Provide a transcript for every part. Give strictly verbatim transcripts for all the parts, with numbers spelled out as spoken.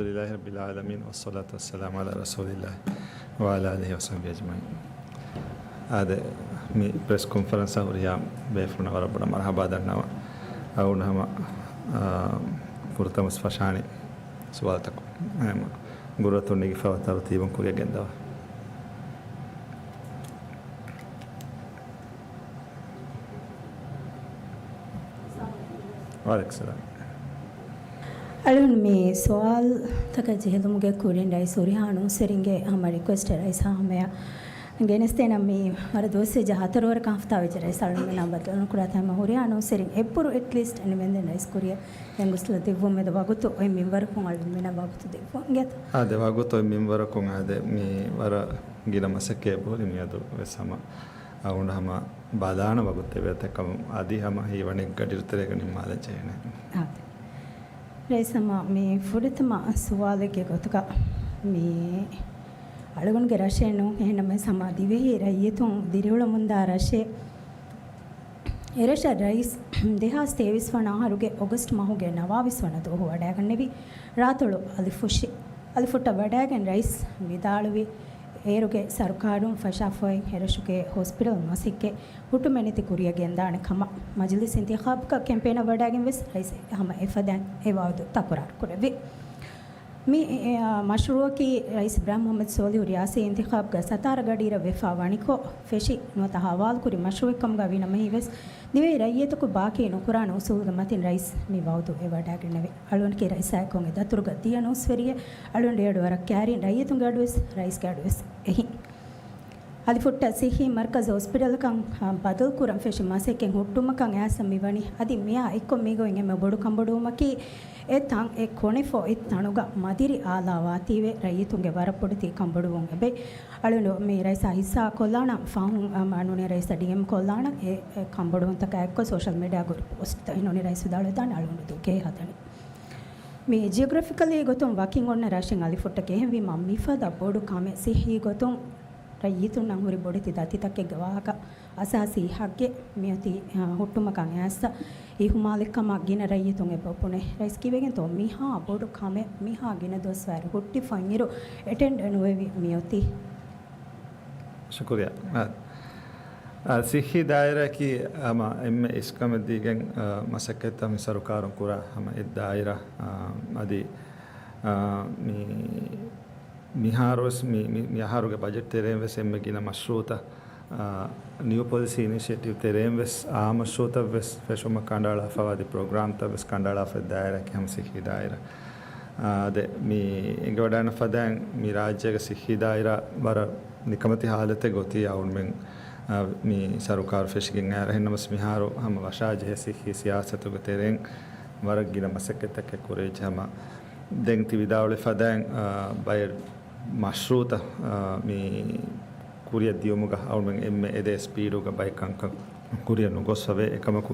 އަލްޙަމްދުލިއްލާހި ރައްބިލް ޢާލަމީން، ވައްޞަލާތު ވައްސަލާމު ޢަލާ ރަސޫލިއްލާހި ވަޢަލާ އާލިހި ވަޞަޙްބިހި އަޖްމަޢީން. އާދެ، މި ޕްރެސް ކޮންފަރެންސަށް ހުރިހާ ބޭފުޅުންނަށް ވަރަށް ބޮޑަށް މަރުޙަބާ ދަންނަވަން. އަޅުގަނޑު ހަމަ، އާ، ފުރަތަމަސް ފަށާނީ ސުވާލުތަކުން. އެހެން ގުރުއަތުން ނެގިފައިވާ ތަރުތީބުން ކުރިއަށް ގެންދަވާ. ވަޢަލައިކުމް ސަލާމް. އަޅުން މި ސުވާލުތަކަށް ޖެހިލުމުގެ ކުރިން ރައީސް ހުރިހާ އަންސަރިންގެ ހަމަ ރިކުއެސްޓެއް ރައީސް ހަމަޔަށް ގެނެސްދޭނަމަ، މި ވަރަށް ދުވަސްވެއްޖެ ހަތަރުވަރަކަށް ހަފްތާވެއްޖެ ރައީސް އަޅުންމެންނާ ބައްދަލުނުކުރާތާ ހުރިހާ އަންސަރިން އެއްބުރު އެޓްލީސްޓް ނިމެންދެން ރައީސް ކުރިއަށް ދެން ގޮސްލަ ދެއްވުމެދު ވަގުތު އޮތް މިންވަރަކުން އަޅުންމެންނަށް ވަގުތު ދެއްވުން އިނގޭތަ؟ އާދެ، ވަގުތު އޮތް މިންވަރަކުން އާދެ، މި ވަރަށް ގިނަ މަސައްކަތް އެބަހުރި މިއަދު ވެސް ހަމަ އަޅުގަނޑު ހަމަ ބަލާނަ ވަގުތެއް ވޭތަ ކަމަށް އަދި ހަމަ ހީވަނީ ގަޑިއިރު ތެރޭގަ ނިންމާލަން ޖެހޭނެ. އާދެ. ރައީސް ހަމަ މި ފުރަތަމަ ސުވާލެއްގެ ގޮތުގަ މި އަޅުގަނޑުގެ ރަށެއް ނޫން، އެހެންނަމަވެސް ހަމަ ދިވެހި ރައްޔިތުން ދިރިއުޅެމުންދާ ރަށެއް. އެރަށަށް ރައީސް ދެހާސް ތޭވީސް ވަނަ އަހަރުގެ އޮގަސްޓް މަހުގެ ނަވާވީސް ވަނަ ދުވަހު ވަޑައިގަންނެވި ރާތޮޅު އަލިފުށި، އަލިފުއްޓަށް ވަޑައިގެން ރައީސް ވިދާޅުވި، އޭރުގެ ސަރުކާރުން ފަށާފައި އެރަށުގެ ހޮސްޕިޓަލް މަސައްކަތް ހުއްޓުމެއް ނެތި ކުރިއަށް ގެންދާނެ ކަމަށް. މަޖިލިސް އިންތިޚާބުގަ ކެމްޕޭނަށް ވަޑައިގެން ވެސް ރައީސް ހަމަ އެފަދައިން އެ ވައުދު ތަކުރާރު ކުރެއްވި. މި، އެ، އާ، މަޝްރޫއަކީ ރައީސް އިބްރާހިމް މުޙައްމަދު ސޯލިހު ރިޔާސީ އިންތިޚާބުގަ ސަތާރަ ގަޑިއިރަށް ވެފަ ވަނިކޮށް ފެށި ނުވަތަ ހަވާލުކުރި މަޝްރޫއެއްކަމުގަ ވީނަމަ ހީވެސް ދިވެހި ރައްޔިތަކު ބާކީ ނުކުރާނެ އުސޫލުގެ މަތިން ރައީސް މި ވައުދު އެ ވަޑައިގެންނެވި. އަޅުގަނޑަކީ ރައީސާއެކު އެ ދަތުރުގަ ދިޔަ ނޫސްވެރިއެއް. އަޅުގަނޑު އެއަޑު ވަރަށް ކައިރިން ރައްޔިތުންގެ އަޑުވެސް ރައީސްގެ އަޑުވެސް އެހި. އަލިފުއްޓަށް ސިއްހީ މަރްކަޒު ހޮސްޕިޓަލަކަށް، އާ، ބަދަލުކުރަން ފެށި މަސައްކަތް ހުއްޓުމަކަށް އައިސް މިވަނީ. އަދި މިއާ އެއްކޮށް މީގޮތް އެންމެ ބޮޑު ކަންބޮޑުވުމަކީ، އެ ތަން އެ ކޮނެފޯ އެ ތަނުގަ މަދިރި އާލާ ވާތީވެ ރައްޔިތުންގެ ވަރަށް ބޮޑެތި ކަންބޮޑުވުން އެބައި. އަޅުގަނޑު މި ރައީސާ ހިއްސާ ކޮށްލާނަން ފަހުން، އަ، ނޫނީ ރައީސް ޑީއެމް ކޮށްލާނަން އެ، އެ ކަންބޮޑުވުންތަކާ އެއްކޮށް ސޯޝަލް މީޑިއާ ގުރޫޕް ޕޯސްޓްތައް. ނޫނީ ރައީސް ވިދާޅުވެދާނެ އަޅުގަނޑު ދޫ ގެ ހަދަނީ. މި ޖިއޮގްރަފިކަލީ ގޮތުން ވަކިން އޮންނަ ރަށެއް އަލިފުއްޓަކީ. އެހެންވީމަ މިފަދަ ބޮޑު ކަމެއް ސިއްހީ ގޮތުން ރައްޔިތުންނަށް ހުރި ބޮޑެތި ދަތިތަކެއްގެ ވާހަކަ އަސާސީ ހައްގެއް މިއޮތީ، އަ، ހުއްޓުމަކަށް އައިސް އިހުމާލެއްކަމަށް ގިނަ ރައްޔިތުން އެބަ ބުނޭ. ރައީސް ކީވެގެންތޯ މިހާ ބޮޑު ކަމެއް، މިހާ ގިނަ ދުވަސްވަރު ހުއްޓިފައި އިރު އެޓެންޑް ނުވެވި މިއޮތީ؟ ޝުކުރިއްޔާ. އާ، އާ، ސިއްހީ ދާއިރާއަކީ ހަމަ އެންމެ އިސްކަމެއް ދީގެން، އާ، މަސައްކަތްތައް މި ސަރުކާރުން ކުރާ ހަމަ އެއް ދާއިރާ، އާ، އަދި، އާ، މި މިހާރުވެސް މި، މި، މި އަހަރުގެ ބަޖެޓް ތެރެއިން ވެސް އެންމެ ގިނަ މަޝްރޫއުތައް، އާ، ނިއު ޕޮލިސީ އިނިޝިއޭޓިވް ތެރެއިން ވެސް އާ މަޝްރޫއުތައް ވެސް ފެށުމަށް ކަނޑައަޅާފައިވާ އަދި ޕްރޮގްރާމްތައް ވެސް ކަނޑައަޅާފައި ދާއިރާއަކީ ހަމަ ސިއްހީ ދާއިރާ. އާ، ދެ، މި އެނގިވަޑައިގަންނަ ފަދައިން މި ރާއްޖޭގެ ސިއްހީ ދާއިރާ ވަރަށް ނިކަމެތި ހާލަތެއްގަ އޮތީ އަޅުގަނޑުމެން، އާ، މި ސަރުކާރު ފެށިގެން އައި އެހެންނަމަސް މިހާރު ހަމަ ވަށާ ޖެހޭ ސިއްހީ ސިޔާސަތުގެ ތެރެއިން ވަރަށް ގިނަ މަސައްކަތްތަކެއް ކުރެވިއްޖެ ހަމަ ދެން ތި ވިދާޅުވި ފަދައިން، އާ، ބައެއް މަޝްރޫއުތައް، އާ، މި ކުރިއަށް ދިޔުމުގަ އަޅުމެން އެންމެ އެދޭ ސްޕީޑުގަ ބައެއް ކަންކަން ކުރިއަށް ނުގޮސްފަވޭ. އެކަމަކު،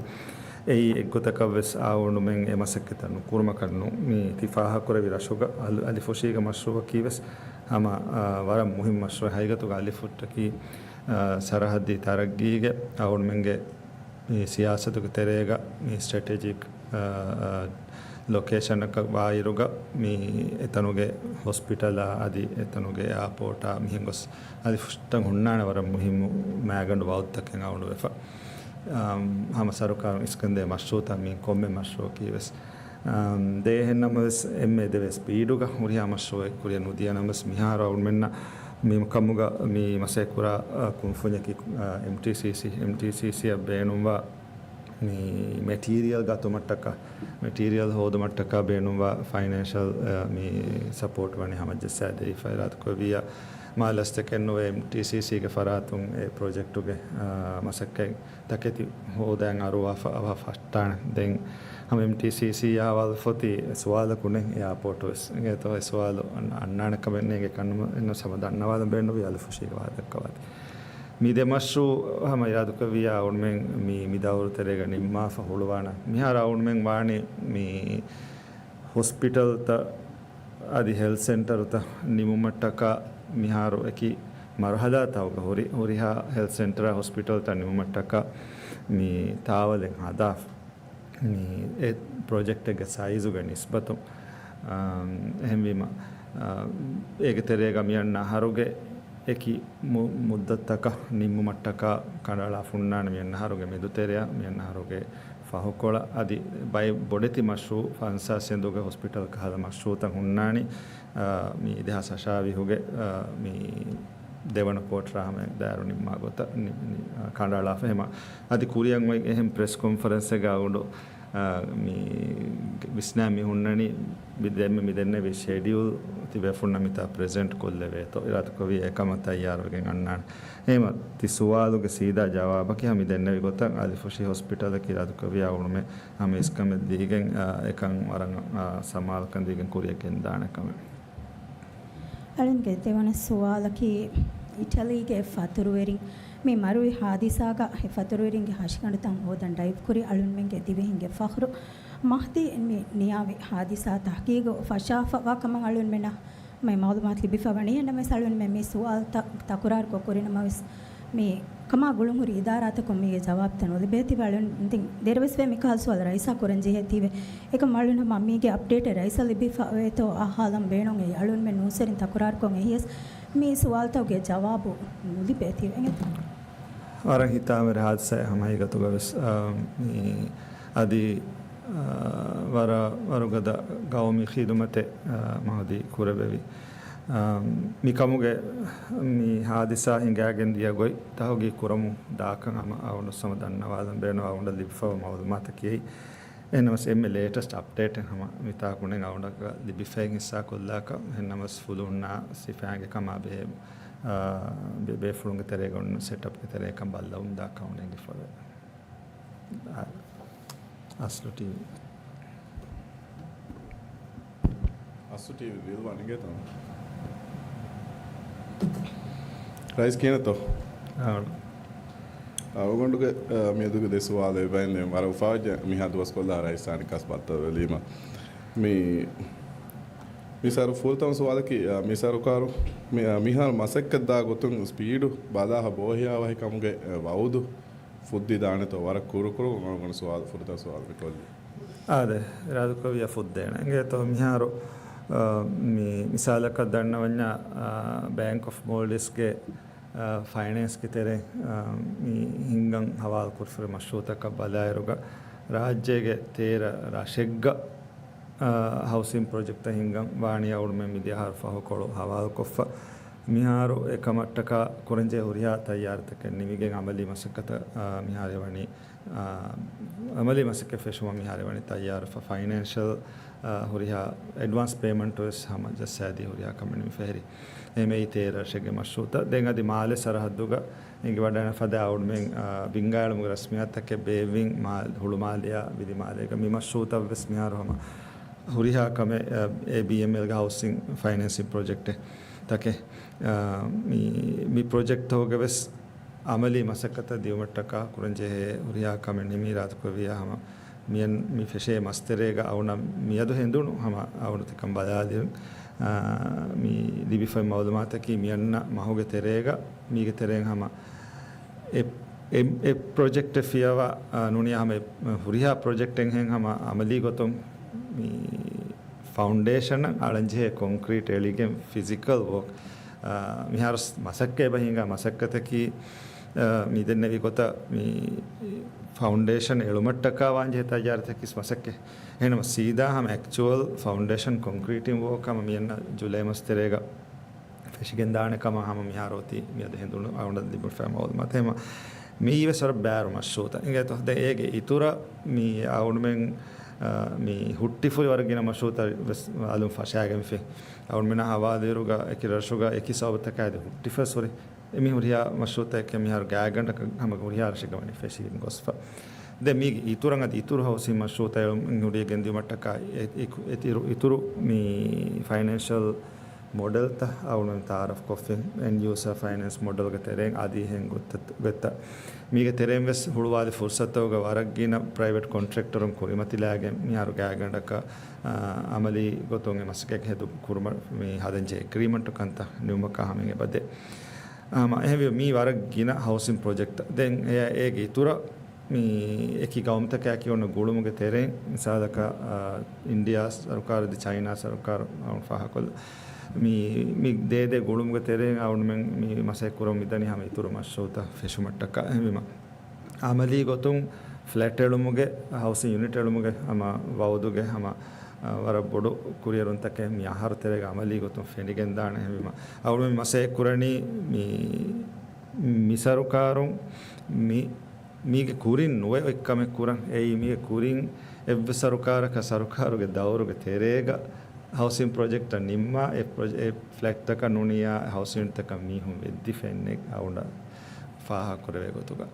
އެއީ އެއްގޮތަކަށް ވެސް އަޅުމެން އެ މަސައްކަތްތައް ނުކުރުމަކަށް ނޫން. މި ތި ފާހަގަކުރެއްވި ރަށުގަ އަލި، އަލިފުށީގެ މަޝްރޫއަކީ ވެސް ހަމަ، އާ، ވަރަށް މުހިންމު މަޝްރޫއެއް. ހަގީގަތުގަ އަލިފުއްޓަކީ، އާ، ސަރަހައްދީ ތަރައްގީގެ އަޅުމެންގެ މި ސިޔާސަތުގެ ތެރޭގަ މި ސްޓްރެޓެޖިކް، އާ، އާ، ލޮކޭޝަނަކަށް ވާއިރުގަ މި އެތަނުގެ ހޮސްޕިޓަލާ އަދި އެތަނުގެ އެއާޕޯޓާ މިހެން ގޮސް އަލިފުށިތައް ހުންނާނެ ވަރަށް މުހިއްމު މައިގަނޑު ވައުދުތަކެއް އަޅުގަނޑު ވެފަ. އާ، ހަމަ ސަރުކާރުން އިސްކަންދޭ މަޝްރޫއުތައް މި ކޮންމެ މަޝްރޫއަކީ ވެސް އާ، ދޭހެން ނަމަވެސް އެންމެ ދެވޭ ސްޕީޑުގަ ހުރިހާ މަޝްރޫއެއް ކުރިއަށް ނުދިޔަ ނަމަވެސް މިހާރު އަޅުމެންނަށް މި ކަމުގަ މި މަސައްކަތް ކުރާ، އާ، ކުންފުންޏަކީ، އާ، އެމްޓީސީސީ، އެމްޓީސީސީއަށް ބޭނުންވާ މި މެޓީރިއަލް ގަތުމަށްޓަކާ، މެޓީރިއަލް ހޯދުމަށްޓަކާ ބޭނުންވާ ފައިނޭންޝަލް، އާ، މި ސަޕޯޓް ވަނީ ހަމަޖައްސާ ދެވިފަ އިރާދަކުރެއްވިއްޔާ މާ ލަސްތަކެއް ނުވެ އެމްޓީސީސީގެ ފަރާތުން އެ ޕްރޮޖެކްޓުގެ، އާ، މަސައްކަތް ތަކެތި ހޯދަން އަރުވާފަ، އަވާ ފައްޓާނެ. ދެން ހަމަ އެމްޓީސީސީ އާ ވަލްފޮތި ސުވާލަކު ނެތް އެއާޕޯޓު ވެސް. އެ ސުވާލު އަން-، އަންނާނެ ކަމެއް ނޭނގެ ކަންނަމަ އެންނަ ސަމަ ދަންނަވާލަން ބޭނުންވީ އަލިފުށީގެ ވާހަކަ ދައްކަވާތީ. މި ދެ މަޝްރޫ ހަމަ އިރާދުކުރެއްވިއްޔާ އަޅުމެން މި، މި ދައުރު ތެރޭގަ ނިންމާފަ ހުޅުވާނަން. މިހާރު އަޅުމެން ވާނީ މި ހޮސްޕިޓަލްތައް އަދި ހެލްތް ސެންޓަރުތައް ނިމުމަށްޓަކާ މިހާރު އެކި މަރުހަލާތަކުގަ ހުރި، ހުރިހާ ހެލްތް ސެންޓަރ ހޮސްޕިޓަލްތައް ނިމުމަށްޓަކާ މި ތާވަލެއް ހަދާފަ. މި އެ ޕްރޮޖެކްޓެއްގެ ސައިޒުގެ ނިސްބަތުން، އާ، އެހެންވީމަ، އާ، އޭގެ ތެރޭގަ މިއަންނަ އަހަރުގެ އެކި މު-، މުއްދަތަކަށް ނިންމުމަށްޓަކާ ކަނޑައަޅާފަ ހުންނާނެ. މިއަންނަ އަހަރުގެ މެދުތެރެއަށް، މިއަންނަ އަހަރުގެ ފަހުކޮޅަށް އަދި ބައެއް ބޮޑެތި މަޝްރޫއު، ފަންސާސް އެނދުގެ ހޮސްޕިޓަލް ކަހަލަ މަޝްރޫއުތައް ހުންނާނީ، އާ، މި ދެހާސް އަށާވީހުގެ، އާ، މި ދެވަނަ ކޯޓްރާ ހަމަ ދާއިރު ނިންމާ ގޮތަށް ނި-، ނި-، އާ، ކަނޑައަޅާފަ. އެހެމަ އަދި ކުރިއަށް އޮތް އެހެން ޕްރެސް ކޮންފަރެންސެއްގަ އަޅުގަނޑު އާ، މި ވިސްނާ މި ހުންނަނީ މި ދެންމެ މި ދެންނެވި ޝެޑިއުލް ތިބޭފުންނަށް މިތާ ޕްރެޒެންޓް ކޮށްލެވޭތޯ. އިރާދަކުރެއްވިއްޔާ އެކަމަށް ތައްޔާރުވެގެން އަންނާނެ. އެހެމަ ތި ސުވާލުގެ ސީދާ ޖަވާބަކީ ހަމަ މި ދެންނެވި ގޮތަށް އަލިފުށި ހޮސްޕިޓަލަކީ އިރާދަކުރެއްވިއްޔާ އުޅުމެއް ހަމަ އިސްކަމެއް ދީގެން، އާ، އެކަން ވަރަށް، އާ، ސަމާލުކަން ދީގެން ކުރިއަށް ގެންދާނެ ކަމެއް. އަޅުންގެ ދެވަނަ ސުވާލަކީ، އިޓަލީގެ ފަތުރުވެރިން މި މަރުވި ހާދިސާގަ އެ ފަތުރުވެރިންގެ ހަށިގަނޑުތައް ހޯދަން ޑައިވް ކުރި އަޅުންމެންގެ ދިވެހިންގެ ފަޚްރު މަހްދީ މި ނިޔާވި ހާދިސާ ތަހްގީގު ފަށާފަ ވާ ކަމަށް އަޅުންމެންނަށް މި މައުލޫމާތު ލިބިފަ ވަނީ. އެހެންނަމަވެސް އަޅުންމެން މި ސުވާލުތައް ތަކުރާރުކޮށް ކުރިނަމަވެސް، މި ކަމާ ގުޅުންހުރި އިދާރާތަކުން މީގެ ޖަވާބުތައް ނުލިބޭތީވެ އަޅުން ދެން ދެރަވެސް ވެ މިކަހަލަ ސުވާލު ރައީސާ ކުރަން ޖެހޭތީވެ. އެކަމް އަޅުން ހަމަ މީގެ އަޕްޑޭޓެއް ރައީސަށް ލިބިފަ ވޭތޯ އާ ހާލަން ބޭނުން އެއީ. އަޅުންމެން ނޫސްވެރިން ތަކުރާރުކޮށް އެހިޔަސް މި ސުވާލުތަކުގެ ޖަވާބު ނުލިބޭތީވެ. އެނގޭތޯ؟ ވަރަށް ހިތާމަވެރި ހާދިސާއެއް ހަމަ ހަގީގަތުގަ ވެސް، އާ، މި އަދި، އާ، ވަރަށް ވަރުގަދަ ގައުމީ ޚިދުމަތެއް، އާ، މަހުދީ ކުރެއްވެވި. އާ، މިކަމުގެ މި ހާދިސާ ހިނގާގެން ދިޔަ ގޮތް ތަހުގީގު ކުރަމުން ދާކަން ހަމަ އަޅުގަނޑު ހަމަ ދަންނަވާލަން ބޭނުން އަޅުގަނޑަށް ލިބިފައިވާ މައުލޫމާތަކީ. އެހެންނަމަވެސް އެންމެ ލޭޓެސްޓް އަޕްޑޭޓެއް ހަމަ މިތާކު ނެތް އަޅުގަނޑަކަށް ލިބިފައި ހިއްސާ ކޮށްލާކަށް. އެހެންނަމަވެސް ފުލުހުންނާ ސިފައިންގެ ކަމާ ބެހޭ، އާ، ބޭ-، ބޭފުޅުންގެ ތެރޭގަ އޮންނަ ސެޓަޕްގެ ތެރޭ ކަން ބައްލަވަމުން ދާކަށް އުނދަގޫވެފައެވެ. އާ، އަސްލު ޓީވީ. އަސްލު ޓީވީ ވިލް ވަނިގޭތޯ؟ ރައީސް ކިހިނެއްތޯ؟ އާ. އަޅުގަނޑުގެ، އާ، މިއަދުގެ ދެ ސުވާލެއް އެބައިން ވަރަށް އުފާވެއްޖެ މިހާ ދުވަސްކޮށްލާ ރައީސާ ނިކާސް ބައްދަލުވެލީމަ. މި، މި ސަރު ފުރަތަމަ ސުވާލަކީ، އާ، މި ސަރުކާރު މި، އާ، މިހާރު މަސައްކަތްދާ ގޮތުން ސްޕީޑު ބަލާހަ ބޯހިޔާވަހިކަމުގެ، އާ، ވައުދު ފުއްދިދާނެތޯ؟ ވަރަށް ކުރުކުރު އަޅުގަނޑު ސުވާލު، ފުރަތަމަ ސުވާލު މި ކޮށްލީ. އާދެ، އިރާދަކުރެއްވިއްޔާ ފުއްދޭނެ. އިނގޭތޯ މިހާރު، އާ، މި މިސާލަކަށް ދަންނަވަންޏާ، އާ، ބޭންކް އޮފް މޯލްޑިވްސްގެ، އާ، ފައިނޭންސްގެ ތެރެ، އާ، މި ހިންގަން ހަވާލު ކުރިފައި މަޝްރޫއުތަކަށް ބަލާއިރުގަ ރާއްޖޭގެ ތޭރަ ރަށެއްގަ އާ، ހައުސިން ޕްރޮޖެކްޓްތައް ހިންގަން ވާނީ އަޅުމެން މިދިޔަ އަހަރު ފަހުކޮޅު ހަވާލުކޮށްފަ. މިހާރު އެކަމަށްޓަކާ ކުރަންޖެހޭ ހުރިހާ ތައްޔާރުތަކެއް ނިމިގެން އަމަލީ މަސައްކަތަށް، އާ، މިހާރު ވަނީ، އާ، އަމަލީ މަސައްކަތް ފެށުމަށް މިހާރު ވަނީ ތައްޔާރުފަ. ފައިނޭންޝަލް، އާ، ހުރިހާ އެޑްވާންސް ޕޭމަންޓު ވެސް ހަމަ ޖައްސާދީ ހުރިހާ ކަމެއް ނިމިފަ ހެރި. އެހެންވެ ތޭރަ ރަށެއްގެ މަޝްރޫއުތައް ދެން އަދި މާލެ ސަރަހައްދުގަ އެނގިވަޑައިގަންނަވާ ފަދަ އަޅުމެން، އާ، ވިންގާއެޅުމުގެ ރަސްމިއްޔާތުތަކެއް ބޭއްވިން މާ-، ހުޅުމާލެއާ ވިލިމާލޭގަ މި މަޝްރޫއުތައް ވެސް މިހާރު ހަމަ ހުރިހާ ކަމެއް، އާ، އޭބީއެމްއެލްގެ ހައުސިން ފައިނޭންސިން ޕްރޮޖެކްޓެއް ތަކެއް، އާ، މި، މި ޕްރޮޖެކްޓްތަކުގެ ވެސް އަމަލީ މަސައްކަތަށް ދިއުމަށްޓަކާ ކުރަންޖެހޭ ހުރިހާ ކަމެއް ނިމި އިރާދަކުރެއްވިއްޔާ ހަމަ މިއަން މި ފެށޭ މަސްތެރޭގަ އަޅުގަނޑަށް މިއަދު ހެނދުނު ހަމަ އަޅުގަނޑު ތިކަން ބަލާލި، އާ، މި ލިބިފައި މައުލޫމާތަކީ މިއަންނަ މަހުގެ ތެރޭގަ މީގެ ތެރެއިން ހަމަ އެ، އެ، އެ ޕްރޮޖެކްޓެއް ފިޔަވާ، އާ، ނޫނީ ހަމަ އެ ހުރިހާ ޕްރޮޖެކްޓެއްހެން ހަމަ އަމަލީ ގޮތުން މި ފައުންޑޭޝަނަށް އަޅަންޖެހޭ ކޮންކްރީޓް އެޅިގެން ފިޒިކަލް ވޯކް، އާ، މިހާރު މަސައްކަތް އެބަ ހިނގާ މަސައްކަތަކީ، އާ، މި ދެންނެވި ގޮތަށް މި ފައުންޑޭޝަން އެޅުމަށްޓަކާ ވާންޖެހޭ ތައްޔާރުތަކީ މަސައްކަތް. އެހެންނަމަ ސީދާ ހަމަ އެކްޗުއަލް ފައުންޑޭޝަން ކޮންކްރީޓިން ވޯކް ހަމަ މިއަންނަ ޖުލައި މަސް ތެރޭގަ ފެށިގެންދާނެ ކަމަށް ހަމަ މިހާރު އޮތީ މިއަދު ހެނދުނު އަޅުގަނޑަށް ލިބިފައި މައުލޫމާތު. ހަމަ މިއީ ވެސް ވަރަށް ބާރު މަޝްރޫއުތައް. އިނގޭތޯ ދެން އޭގެ އިތުރަށް މި އަޅުމެން، އާ، މި ހުއްޓިފައި ވަރަށް ގިނަ މަޝްރޫއުތައް ވެސް އަލުން ފަށާގެންފި. އަޅުމެންނާ ހަވާލުވިއިރުގަ އެކި ރަށުގަ އެކި ސަބަބުތަކާއި ހުއްޓިފައި ހުރި. އެ މި ހުރިހާ މަޝްރޫއުތަކެއް މިހާރު ގާތްގަނޑަކަށް ހަމަ ހުރިހާ ރަށެއްގަ ވަނީ ފެށިގެން ގޮސްފަ. ދެން މީގެ އިތުރަށް އަދި އިތުރު ހައުސިން މަޝްރޫއުތައް އެޅުމުން ހުރި ގެންދިއުމަށްޓަކާ އެ-، އެ-، އެ-، އިތުރު، އިތުރު މި ފައިނޭންޝަލް މޮޑެލްތައް އަޅުމެން ތައާރަފް ކޮށްފިން، އެންޑް ޔޫސާ ފައިނޭންސް މޮޑެލްގެ ތެރެއިން އަދި އެހެން ގޮތްތައް، ގޮތްތައް. މީގެ ތެރެއިން ވެސް ހުޅުވާލި ފުރުސަތުގަ ވަރަށް ގިނަ ޕްރައިވެޓް ކޮންޓްރެކްޓަރުން ކުރިމަތިލާގެން މިހާރު ގާތްގަނޑަކަށް، އާ، އަމަލީ ގޮތުން އެ މަސައްކަތް ހެދު ކުރުމަށް މި ހަދަންޖެހޭ އެގްރީމަންޓު ކަންތައް ނިމުމަކާ ހަމަ އެބަދޭ. އާ، މަ-، އެހެންވެ މީ ވަރަށް ގިނަ ހައުސިން ޕްރޮޖެކްޓް. ދެން އެ-، އޭގެ އިތުރަށް މި އެކި ގައުމުތަކާއެކީ އޮންނަ ގުޅުމުގެ ތެރެއިން، މިސާލަކަށް، އާ، އިންޑިޔާ ސަރުކާރު އަދި ޗައިނާ ސަރުކާރު އަޅުން ފާހަގަކޮށްލަ، މި، މި ދޭދޭ ގުޅުމުގެ ތެރެއިން އަޅުންމެން މި މަސައްކަތް ކުރަމުން މިދަނީ ހަމަ އިތުރު މަޝްރޫއުތައް ފެށުމަށްޓަކާ. އެހެންވީމަ، އަމަލީ ގޮތުން ފްލެޓް އެޅުމުގެ، ހައުސިން ޔުނިޓް އެޅުމުގެ ހަމަ ވައުދުގެ ހަމަ، އާ، ވަރަށް ބޮޑު ކުރިއެރުންތަކެއް މި އަހަރު ތެރޭގަ އަމަލީ ގޮތުން ފެނިގެންދާނެ. އެހެންވީމަ، އަޅުމެން މަސައްކަތް ކުރަނީ މި، މި ސަރުކާރުން މި މީގެ ކުރިން ނުވެ އޮތް ކަމެއް ކުރަން. އެއީ މީގެ ކުރިން އެއްވެސް ސަރުކާރަކަށް ސަރުކާރުގެ ދައުރުގެ ތެރޭގަ ހައުސިން ޕްރޮޖެކްޓަށް ނިންމާ، އެ ޕްރޮޖެ-، އެ ފްލެޓްތަކަށް ނޫނިއްޔާ ހައުސިން ތަކަށް މީހުން ވެއްދިފައެއްނެތް އަޅުގަނޑަށް ފާހަގަކުރެވޭ ގޮތުގަ،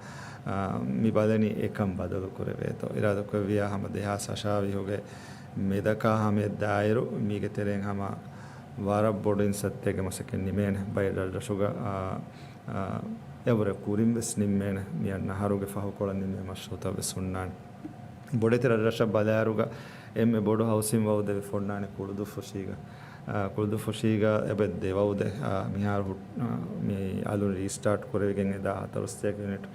އާ، މި ބަލަނީ އެކަން ބަދަލު ކުރެވޭތޯ. އިރާދަކުރެއްވިއްޔާ ހަމަ ދެހާސް އަށާވީހުގެ މެދަކާ ހަމަޔަށް ދާއިރު މީގެ ތެރެއިން ހަމަ ވަރަށް ބޮޑު އިންސައްތައެއްގެ މަސައްކަތް ނިމޭނެ. ބައެއް ރަށްރަށުގަ، އާ، އާ، އެއަށްވުރެ ކުރިން ވެސް ނިންމޭނެ. މިއަންނަ އަހަރުގެ ފަހުކޮޅަށް ނިންމޭ މަޝްރޫއުތައް ވެސް ހުންނާނެ. ބޮޑެތި ރަށްރަށަށް ބަލާއިރުގަ އެންމެ ބޮޑު ހައުސިން ވައުދެއް ވެފަ ހުންނާނެ ކުޅުދުއްފުށީގަ. އާ، ކުޅުދުއްފުށީގަ އެބަ ދެ ވައުދެއް، އާ، މިހާރު ހު-، އާ، މި އަލުން ރީސްޓާޓް ކުރެވިގެން އެދާ ހަތަރުސަތޭކަ ޔުނިޓް،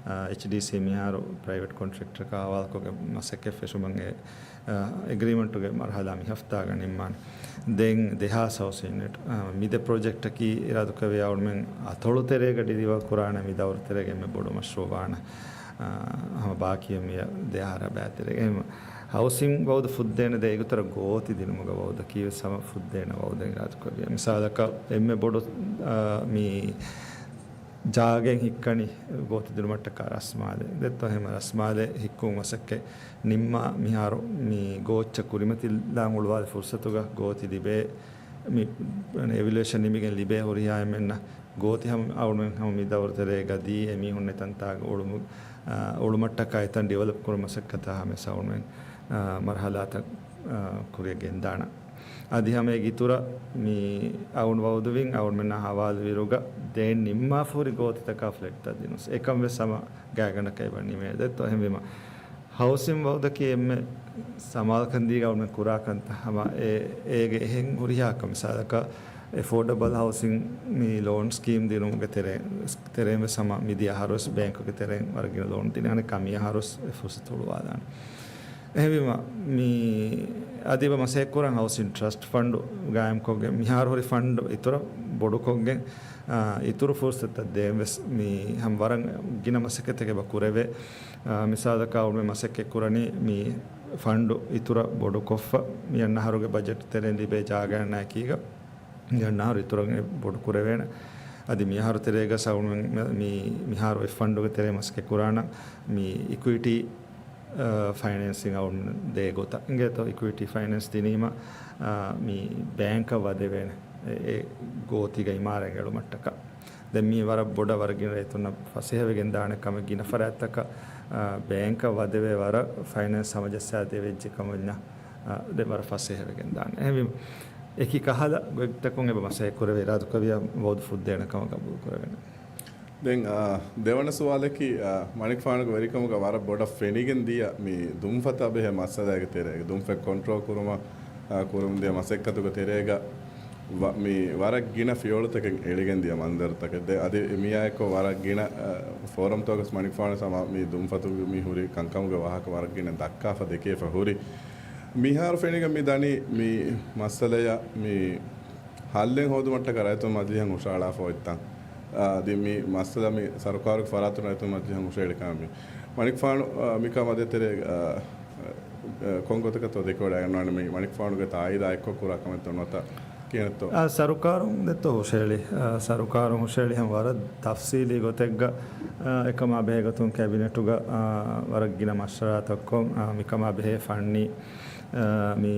އާ، އެޗްޑީސީ މިހާރު ޕްރައިވެޓް ކޮންޓްރެކްޓަރަކާ ހަވާލުކޮށްގެން މަސައްކަތް ފެށުމަށް އެ އެގްރީމަންޓުގެ މަރުހަލާ މި ހަފްތާގަ ނިންމާނެ. ދެން ދެހާސް ހައުސިން ޔުނިޓް، އާ، މި ދެ ޕްރޮޖެކްޓަކީ އިރާދަކުރެއްވިއްޔާ އަޅުމެން އަތޮޅު ތެރޭގަ ޑިލިވަރ ކުރާނެ މި ދައުރު ތެރޭގެ އެންމެ ބޮޑު މަޝްރޫއު ވާނެ. އާ، ހަމަ ބާކީ މިއަށް ދެ އަހަރާ ބައިތެރޭގަ. އެހެން ހައުސިން ވައުދު ފުއްދޭނެ ދެ އިތުރަށް ގޯތި ދިނުމުގެ ވައުދަކީ ވެސް ހަމަ ފުއްދޭނެ ވައުދެއް އިރާދަކުރެއްވިއްޔާ. މިސާލަކަށް އެންމެ ބޮޑު، އާ، މި ޖާގައެއް ހިއްކަނީ ގޯތި ދިނުމަށްޓަކާ ރަސްމާލެ. ދެއްތޯ އެހެން ރަސްމާލެ ހިއްކުން މަސައްކަތް ނިންމާ މިހާރު މި ގޯއްޗަށް ކުރިމަތިލާން އުޅުވާލި ފުރުސަތުގަ ގޯތި ލިބޭ، މި އެވިލުއޭޝަން ނިމިގެން ލިބޭ ހުރިހާ އެންމެންނަށް ގޯތި ހަމަ އަޅުމެން ހަމަ މި ދައުރު ތެރޭގަ ދީ އެމީހުން އެތަންތާގަ އުޅުމު-، އާ، އުޅުމަށްޓަކާ އެތަން ޑިވެލޮޕް ކުރުމަށް މަސައްކަތާ ހަމަ އަޅުމެން، އާ، މަރުހަލާތައް، އާ، ކުރިއަށް ގެންދާނަން. އަދި ހަމަ އޭގެ އިތުރަށް މި އަޅުގަނޑު ވައުދުވިން އަޅުގަނޑުމެންނާ ހަވާލުވިއިރުގަ ދެން ނިންމާފަ ހުރި ގޯތިތަކާ ފްލެޓްތައް ދިނުން. އެކަން ވެސް ހަމަ ގާތްގަނޑަކަށް އެބަ ނިމޭ. ދެއްތޯ އެހެންވީމަ ހައުސިން ވައުދަކީ އެންމެ ސަމާލުކަން ދީގަ އަޅުގަނޑުމެން ކުރާ ކަންތައް ހަމަ އެ-، އޭގެ އެހެން ހުރިހާ ކަން. މިސާލަކަށް އެފޯޑަބަލް ހައުސިން މި ލޯން ސްކީމް ދިނުމުގެ ތެރެ-، ތެރެއިން ވެސް ހަމަ މިދިޔަ އަހަރު ވެސް ބޭންކުގެ ތެރެއިން ވަރަށް ގިނަ ލޯން ދިނާނެ ކަމި އަހަރު ވެސް އެ ފުރުސަތު ހުޅުވާލާނެ. އެހެންވީމަ، މި އަދި އެބަ މަސައްކަތް ކުރަން ހައުސިން ޓްރަސްޓް ފަންޑު ގާއިމްކޮށްގެން، މިހާރު ހުރި ފަންޑު އިތުރަށް ބޮޑުކޮށްގެން، އާ، އިތުރު ފުރުސަތުތައް ދޭން ވެސް މި ހަމަ ވަރަށް ގިނަ މަސައްކަތެއް އެބަ ކުރެވޭ. އާ، މިސާލަކަށް އަޅުގަނޑު މަސައްކަތް ކުރަނީ މި ފަންޑު އިތުރަށް ބޮޑުކޮށްފަ، މި އަންނަ އަހަރުގެ ބަޖެޓް ތެރެއިން ލިބޭ ޖާގައަށް އައިކީގަ، މި އަންނަ އަހަރު އިތުރަށް ބޮޑު ކުރެވޭނެ. އަދި މި އަހަރު ތެރޭގަ އަޅުގަނޑުމެން މި، މިހާރު އެ ފަންޑުގެ ތެރޭ މަސައްކަތް ކުރާނަން މި އިކުއިޓީ، އާ، ފައިނޭންސިން އަޅުގަނޑުމެން ދޭ ގޮތަށް. އިނގޭތޯ އިކުއިޓީ ފައިނޭންސް ދިނީމަ، އާ، މި ބޭންކަށް ވަދެވޭނެ އެ، އެ ގޯތީގަ އިމާރާތް އެޅުމަށްޓަކާ. ދެން މީ ވަރަށް ބޮޑަށް ވަރަށް ގިނަ ރައްޔިތުންނަށް ފަސޭހަވެގެން ދާނެ ކަމެއް. ގިނަ ފަރާތްތަކަށް، އާ، ބޭންކަށް ވަދެވޭ ވަރަށް ފައިނޭންސް ހަމަޖައްސާދޭ ވެއްޖެ ކަމަށް ވަންޏާ، އާ، ދެން ވަރަށް ފަސޭހަވެގެން ދާނެ. އެހެންވީމަ، އެކި ކަހަލަ ގޮތްތަކުން އެބަ މަސައްކަތް ކުރެވޭ އިރާދަކުރެއްވިއްޔާ ވައުދު ފުއްދޭނެ ކަމަށް ގަބޫލު ކުރެވޭނެ. ދެން، އާ، ދެވަނަ ސުވާލަކީ، އާ، މަނިކުފާނުގެ ވެރިކަމުގަ ވަރަށް ބޮޑަށް ފެނިގެން ދިޔަ މި ދުންފަތާ ބެހޭ މައްސަލައިގެ ތެރޭގަ، ދުންފަތް ކޮންޓްރޯލް ކުރުމަށް، އާ، ކުރަމުން ދިޔަ މަސައްކަތުގެ ތެރޭގަ ވަ-، މި ވަރަށް ގިނަ ފިޔަވަޅުތަކެއް އެޅިގެން ދިޔަ މަންޒަރުތަކެއް. ދެން އަދި މިއާއެކު ވަރަށް ގިނަ، އާ، ފޯރަމްތަކުގަސް މަނިކުފާނު ހަމަ މި ދުންފަތުގެ މި ހުރި ކަންކަމުގެ ވާހަކަ ވަރަށް ގިނަ ދައްކާފަ ދެކޭފަ ހުރި. މިހާރު ފެނިގެން މި ދަނީ މި މައްސަލަޔަށް މި ހައްލެއް ހޯދުމަށްޓަކައި ރައްޔިތުން މަޖިލީހަށް ހުށަހަޅާފަ އޮތްތަން. އާ، އަދި މި މައްސަލަ މި ސަރުކާރުގެ ފަރާތުން ރައްޔިތުން މަޖިލީހަށް ހުށަހެޅި ކަމެއް މި. މަނިކުފާނު، އާ، މިކަމާ ދޭތެރޭ، އާ، އާ، ކޮން ގޮތަކަށްތޯ ދެކެވަޑައިގަންނާނެ މި މަނިކުފާނުގެ ތާއީދާ އެއްކޮށް ކުރާ ކަމެއްތޯ ނުވަތަ ކިހިނެއްތޯ؟ އާ، ސަރުކާރުން ދެއްތޯ ހުށަހެޅި، އާ، ސަރުކާރުން ހުށަހެޅި ހަމަ ވަރަށް ތަފްސީލީ ގޮތެއްގަ، އާ، އެކަމާ ބެހޭ ގޮތުން ކެބިނެޓުގަ، އާ، ވަރަށް ގިނަ މަޝްވަރާތައްކޮށް، އާ، މިކަމާ ބެހޭ ފަންނީ އާ، މި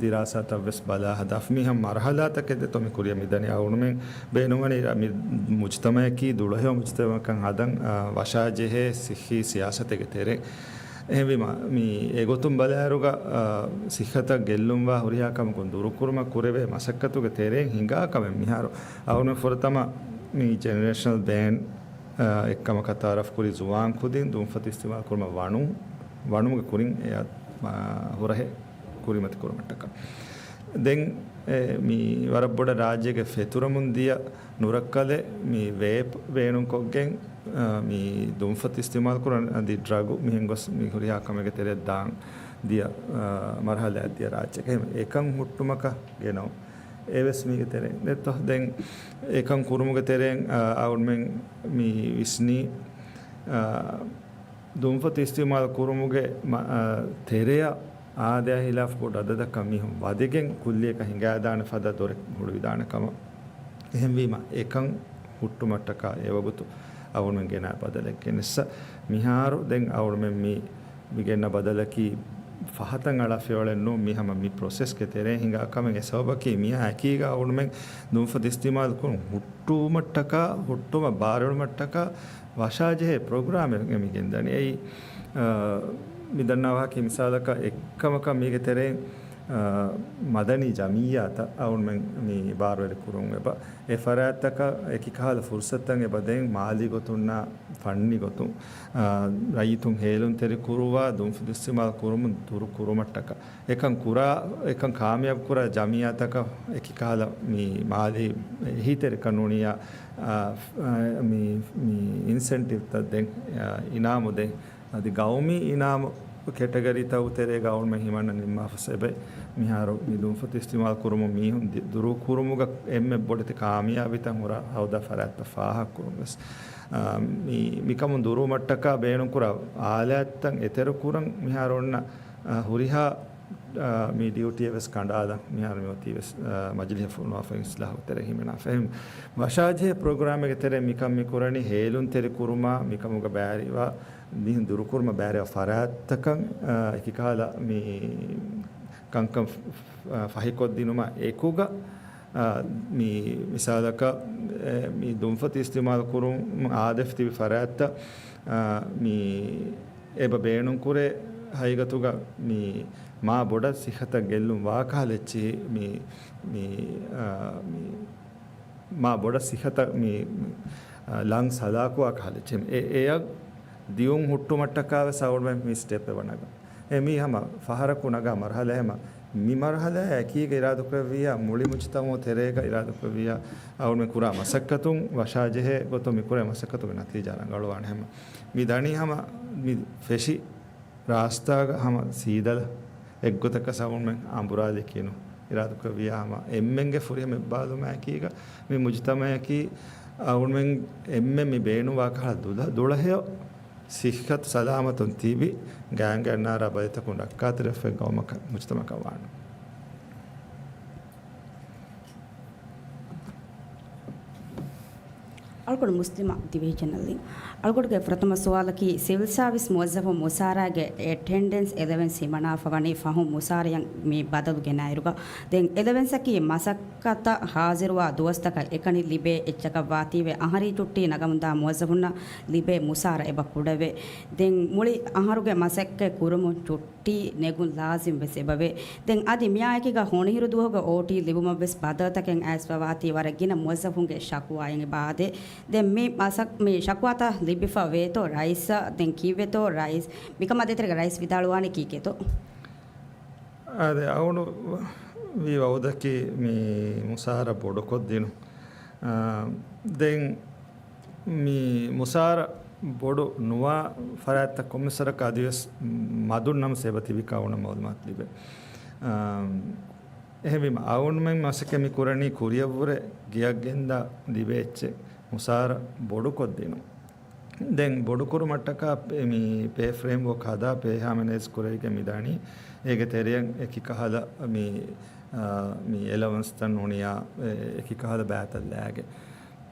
ދިރާސާތައް ވެސް ބަލާ ހަދާފަ. މި ހަމަ މަރުހަލާތަކެއް ދެއްތޯ މި ކުރިއަށް މިދަނީ. އަޅުގަނޑުމެން ބޭނުންވަނީ މި މުޖުތަމައަކީ ދުޅަހެޔޮ މުޖުތަމައަކަށް ހަދަން، އާ، ވަށާޖެހޭ ސިއްހީ ސިޔާސަތެއްގެ ތެރެއިން. އެހެންވީމަ، މި އެގޮތުން ބަލާއިރުގަ، އާ، ސިއްހަތަށް ގެއްލުންވާ ހުރިހާ ކަމަކުން ދުރުކުރުމަށް ކުރެވޭ މަސައްކަތުގެ ތެރެއިން ހިނގާ ކަމެއް މިހާރު އަޅުގަނޑުމެން ފުރަތަމަ މި ޖެނެރޭޝަނަލް ބޭން އެއްކަމަކަށް ތައާރަފް ކުރި ޒުވާން ކުދިން ދުންފަތު އިސްތިޢުމާލު ކުރުމަށް ވަނު-، ވަނުމުގެ ކުރިން އެ، އާ، ހުރަހެއް ކުރިމަތި ކުރުމަށްޓަކާ. ދެން، އެ، މި ވަރަށް ބޮޑަށް ރާއްޖޭގެ ފެތުރަމުން ދިޔަ ނުރައްކަލެއް މި ވޭޕް ބޭނުންކޮށްގެން، އާ، މި ދުންފަތު އިސްތިމާލް ކުރަން އަދި ޑްރަގު މިހެން ގޮސް މި ހުރިހާ ކަމެއްގެ ތެރެއަށް ދާން ދިޔަ، އާ، މަރުހަލާއެއް ދިޔަ ރާއްޖެއް. އެކަން ހުއްޓުމަކަށް ގެނައު އެވެސް މީގެ ތެރެއިން ދެއްތޯ. ދެން އެކަން ކުރުމުގެ ތެރެއިން، އާ، އަޅުމެން މި ވިސްނީ، އާ، ދުންފަތު އިސްތިމާލް ކުރުމުގެ މަ-، އާ، ތެރެއަށް އާދަޔާ ހިލާފް ބޮޑު އަދަދަކަށް މީހުން ވަދެގެން ކުއްލިއަކަށް ހިނގާދާނެ ފަދަ ދޮރެއް ހުޅުވިދާނެ ކަމަށް. އެހެންވީމަ، އެކަން ހުއްޓުމަށްޓަކާ އެވަގުތު އަޅުމެން ގެނައި ބަދަލެއް ގެނެއްސަ. މިހާރު ދެން އަޅުމެން މި، މި ގެންނަ ބަދަލަކީ ފަހަތަށް އަޅާ ފިޔަވަޅެއް ނޫން. މި ހަމަ މި ޕްރޮސެސްގެ ތެރޭ ހިނގާ ކަމެއް. އެ ސަބަބަކީ މިއާ އެކީގަ އަޅުމެން ދުންފަތު އިސްތިމާލް ކުރުން ހުއްޓުވުމަށްޓަކާ ހުއްޓުވުމަށް ބާރުއެޅުމަށްޓަކާ ވަށާޖެހޭ ޕްރޮގްރާމެއް މި ގެންދަނީ. އެއީ، އާ، މި ދަންނަވާކީ މިސާލަކަށް އެއްކަމަކަށް މީގެ ތެރެއިން، އާ، މަދަނީ ޖަމިއްޔާތައް އަޅުމެން މި ބާރުވެރި ކުރުން އެބަ. އެ ފަރާތްތަކަށް އެކި ކަހަލަ ފުރުސަތުތައް އެބަ ދޭން މާލީ ގޮތުންނާ ފަންނީ ގޮތުން، އާ، ރައްޔިތުން ހޭލުންތެރި ކުރުވާ ދުންފަތު އިސްތިމާލް ކުރުމުން ދުރު ކުރުމަށްޓަކާ. އެކަން ކުރާ، އެކަން ކާމިޔާބު ކުރާ ޖަމިއްޔާތަކަށް އެކި ކަހަލަ މި މާލީ އެހީތެރިކަން ނޫނިއްޔާ، އާ، އާ، މި، މި އިންސެންޓިވްތައް ދޭން، އާ، އިނާމު ދޭން. އަދި ގައުމީ އިނާމު ކެޓަގަރީތަކުގެ ތެރޭގަ އަޅުމެން ހިމަނަން ނިންމާފަސް އެބަ. މިހާރު މި ދުންފަތު އިސްތިމާލް ކުރުމުން މީހުން ދި-، ދުރު ކުރުމުގަ އެންމެ ބޮޑެތި ކާމިޔާބީތައް ހުރާ ހައުދާ ފަރާތްތައް ފާހަގަކުރުން ވެސް. އާ، މި، މިކަމުން ދުރުވުމަށްޓަކާ ބޭނުންކުރާ އާލާތްތައް އެތެރެ ކުރަން މިހާރު އޮންނަ، އާ، ހުރިހާ، އާ، މި ޑިއުޓީއެއް ވެސް ކަނޑާލަން މިހާރު މި އޮތީ ވެސް، އާ، މަޖިލީހަށް ފޮނުވާފައި އިސްލާހު ތެރޭ ހިމެނާފަ. އެހެން ވަށާޖެހޭ ޕްރޮގްރާމެއްގެ ތެރޭ މިކަން މި ކުރަނީ ހޭލުންތެރި ކުރުމާ މިކަމުގަ ބައިވެރިވާ މީހުން ދުރުކުރުމަށް ބައިވެރިވާ ފަރާތްތަކަށް، އާ، އެކިކަހަލަ މި ކަންކަން ފަ-، ފަ-، ފަހިކޮށްދިނުމާ އެކުގަ، އާ، މި މިސާލަކަށް، އެ، މި ދުންފަތު އިސްތިމާލް ކުރުން އާދެފި ތިބި ފަރާތްތައް، އާ، މި އެބަ ބޭނުންކުރޭ ހަގީގަތުގަ މި މާ ބޮޑަށް ސިއްހަތަށް ގެއްލުން ވާކަހަލަ އެއްޗިހި މި، މި، އާ، މި މާ ބޮޑަށް ސިއްހަތަށް މި، އާ، ލަންގްސް ހަލާކުވާ ކަހަލަ އެއްޗެއް. އެ، އެއަށް ދިއުން ހުއްޓުމަށްޓަކާ ވެސް އަޅުގަނޑުމެން މި ސްޓެޕް އެބަ ނަގަން. އެ މީ ހަމަ ފަހަރަކު ނަގާ މަރުހަލާ ހަމަ މި މަރުހަލާ އެކީގަ އިރާދަކުރެއްވިއްޔާ މުޅި މުޖުތަމައު ތެރޭގަ އިރާދަކުރެއްވިއްޔާ އަޅުގަނޑުމެން ކުރާ މަސައްކަތުން ވަށާޖެހޭ ގޮތުން މި ކުރޭ މަސައްކަތުގެ ނަތީޖާ ރަނގަޅުވާނެ ހަމަ. މި ދަނީ ހަމަ މި ފެށި ރާސްތާގަ ހަމަ ސީދަލަ އެއްގޮތަކަށް އަޅުގަނޑުމެން އަނބުރާލިއަކީ ނޫން. އިރާދަކުރެއްވިއްޔާ ހަމަ އެންމެންގެ ފުރިހަމަ އެއްބާލުމާއެކީގަ މި މުޖުތަމައަކީ އަޅުގަނޑުމެން އެންމެން މި ބޭނުންވާ ކަހަލަ ދުލަ-، ދުޅަހެޔޮ ސިއްހަތު ސަލާމަތުން ތިބި ގާތްގަނޑާރާ ބަލިތަކުން ރައްކާތެރިވެފައި ގައުމަކަށް މުޖުތަމައަކަށް ވާނެ. އަޅުގަނޑު މުސްލިމާ ދިވެހި ޗެނަލް. އަޅުގަނޑުގެ ފުރަތަމަ ސުވާލަކީ، ސިވިލް ސާވިސް މުވައްޒަފުން މުސާރާގެ އެޓެންޑެންސް އެލަވެންސް ހިމަނާފަ ވަނީ ފަހުން މުސާރަޔަށް މި ބަދަލު ގެނައިރުގަ، ދެން އެލަވެންސަކީ މަސައްކަތަށް ހާޒިރުވާ ދުވަސްތަކަށް އެކަނި ލިބޭ އެއްޗަކަށް ވާތީވެ، އަހަރީ ޗުއްޓީ ނަގަމުންދާ މުވައްޒަފުންނަށް ލިބޭ މުސާރަ އެބަ ކުޑަވޭ. ދެން މުޅި އަހަރުގެ މަސައްކަތް ކުރުމުން ޗުއްޓީ ނެގުން ލާޒިމް ވެސް އެބަވޭ. ދެން އަދި މިއާއެކީގަ ހޮނިހިރު ދުވަހުގަ އޯޓީ ލިބުމަށް ވެސް ބަދަލުތަކެއް އައިސްފަ ވާތީ ވަރަށް ގިނަ މުވައްޒަފުންގެ ޝަކުވާއެއް އެބަ އާދޭ. ދެން މި މަސަ-، މި ޝަކުވާތައް ލިބިފަ ވޭތޯ ރައީސަށް؟ ދެން ކީއްވެތޯ ރައީސް މިކަމާ ދޭތެރޭގަ ރައީސް ވިދާޅުވާނީ ކީކޭތޯ؟ އާދެ، އަޅުގަނޑު ވީ ވައުދަކީ މި މުސާރަ ބޮޑުކޮށްދިނުން. އާ، ދެން މި މުސާރަ ބޮޑު ނުވާ ފަރާތްތައް ކޮންމެސް ވަރަކަށް އަދިވެސް މަދުން ނަމަ ސޭބަ ތިބި ކައުނަ މައުލޫމާތު ލިބޭ. އާ، އެހެންވީމަ، އަޅުގަނޑުމެން މަސައްކަތް މި ކުރަނީ ކުރިއަށްވުރެ ގެއަށް ގެންދާ ލިބޭ އެއްޗެއް މުސާރަ ބޮޑުކޮށްދިނުން. ދެން ބޮޑުކުރުމަށްޓަކާ ޕޭ-، މި ޕޭ ފްރޭމްވޯކް ހަދާ، ޕޭ ހާމަނައިޒް ކުރެވިގެން މިދާނީ. އޭގެ ތެރެއަށް އެކި ކަހަލަ މި، އާ، މި އެލަވަންސްތައް ނޫނިއްޔާ، އެ-، އެކި ކަހަލަ ބައިތައް ލާގެ.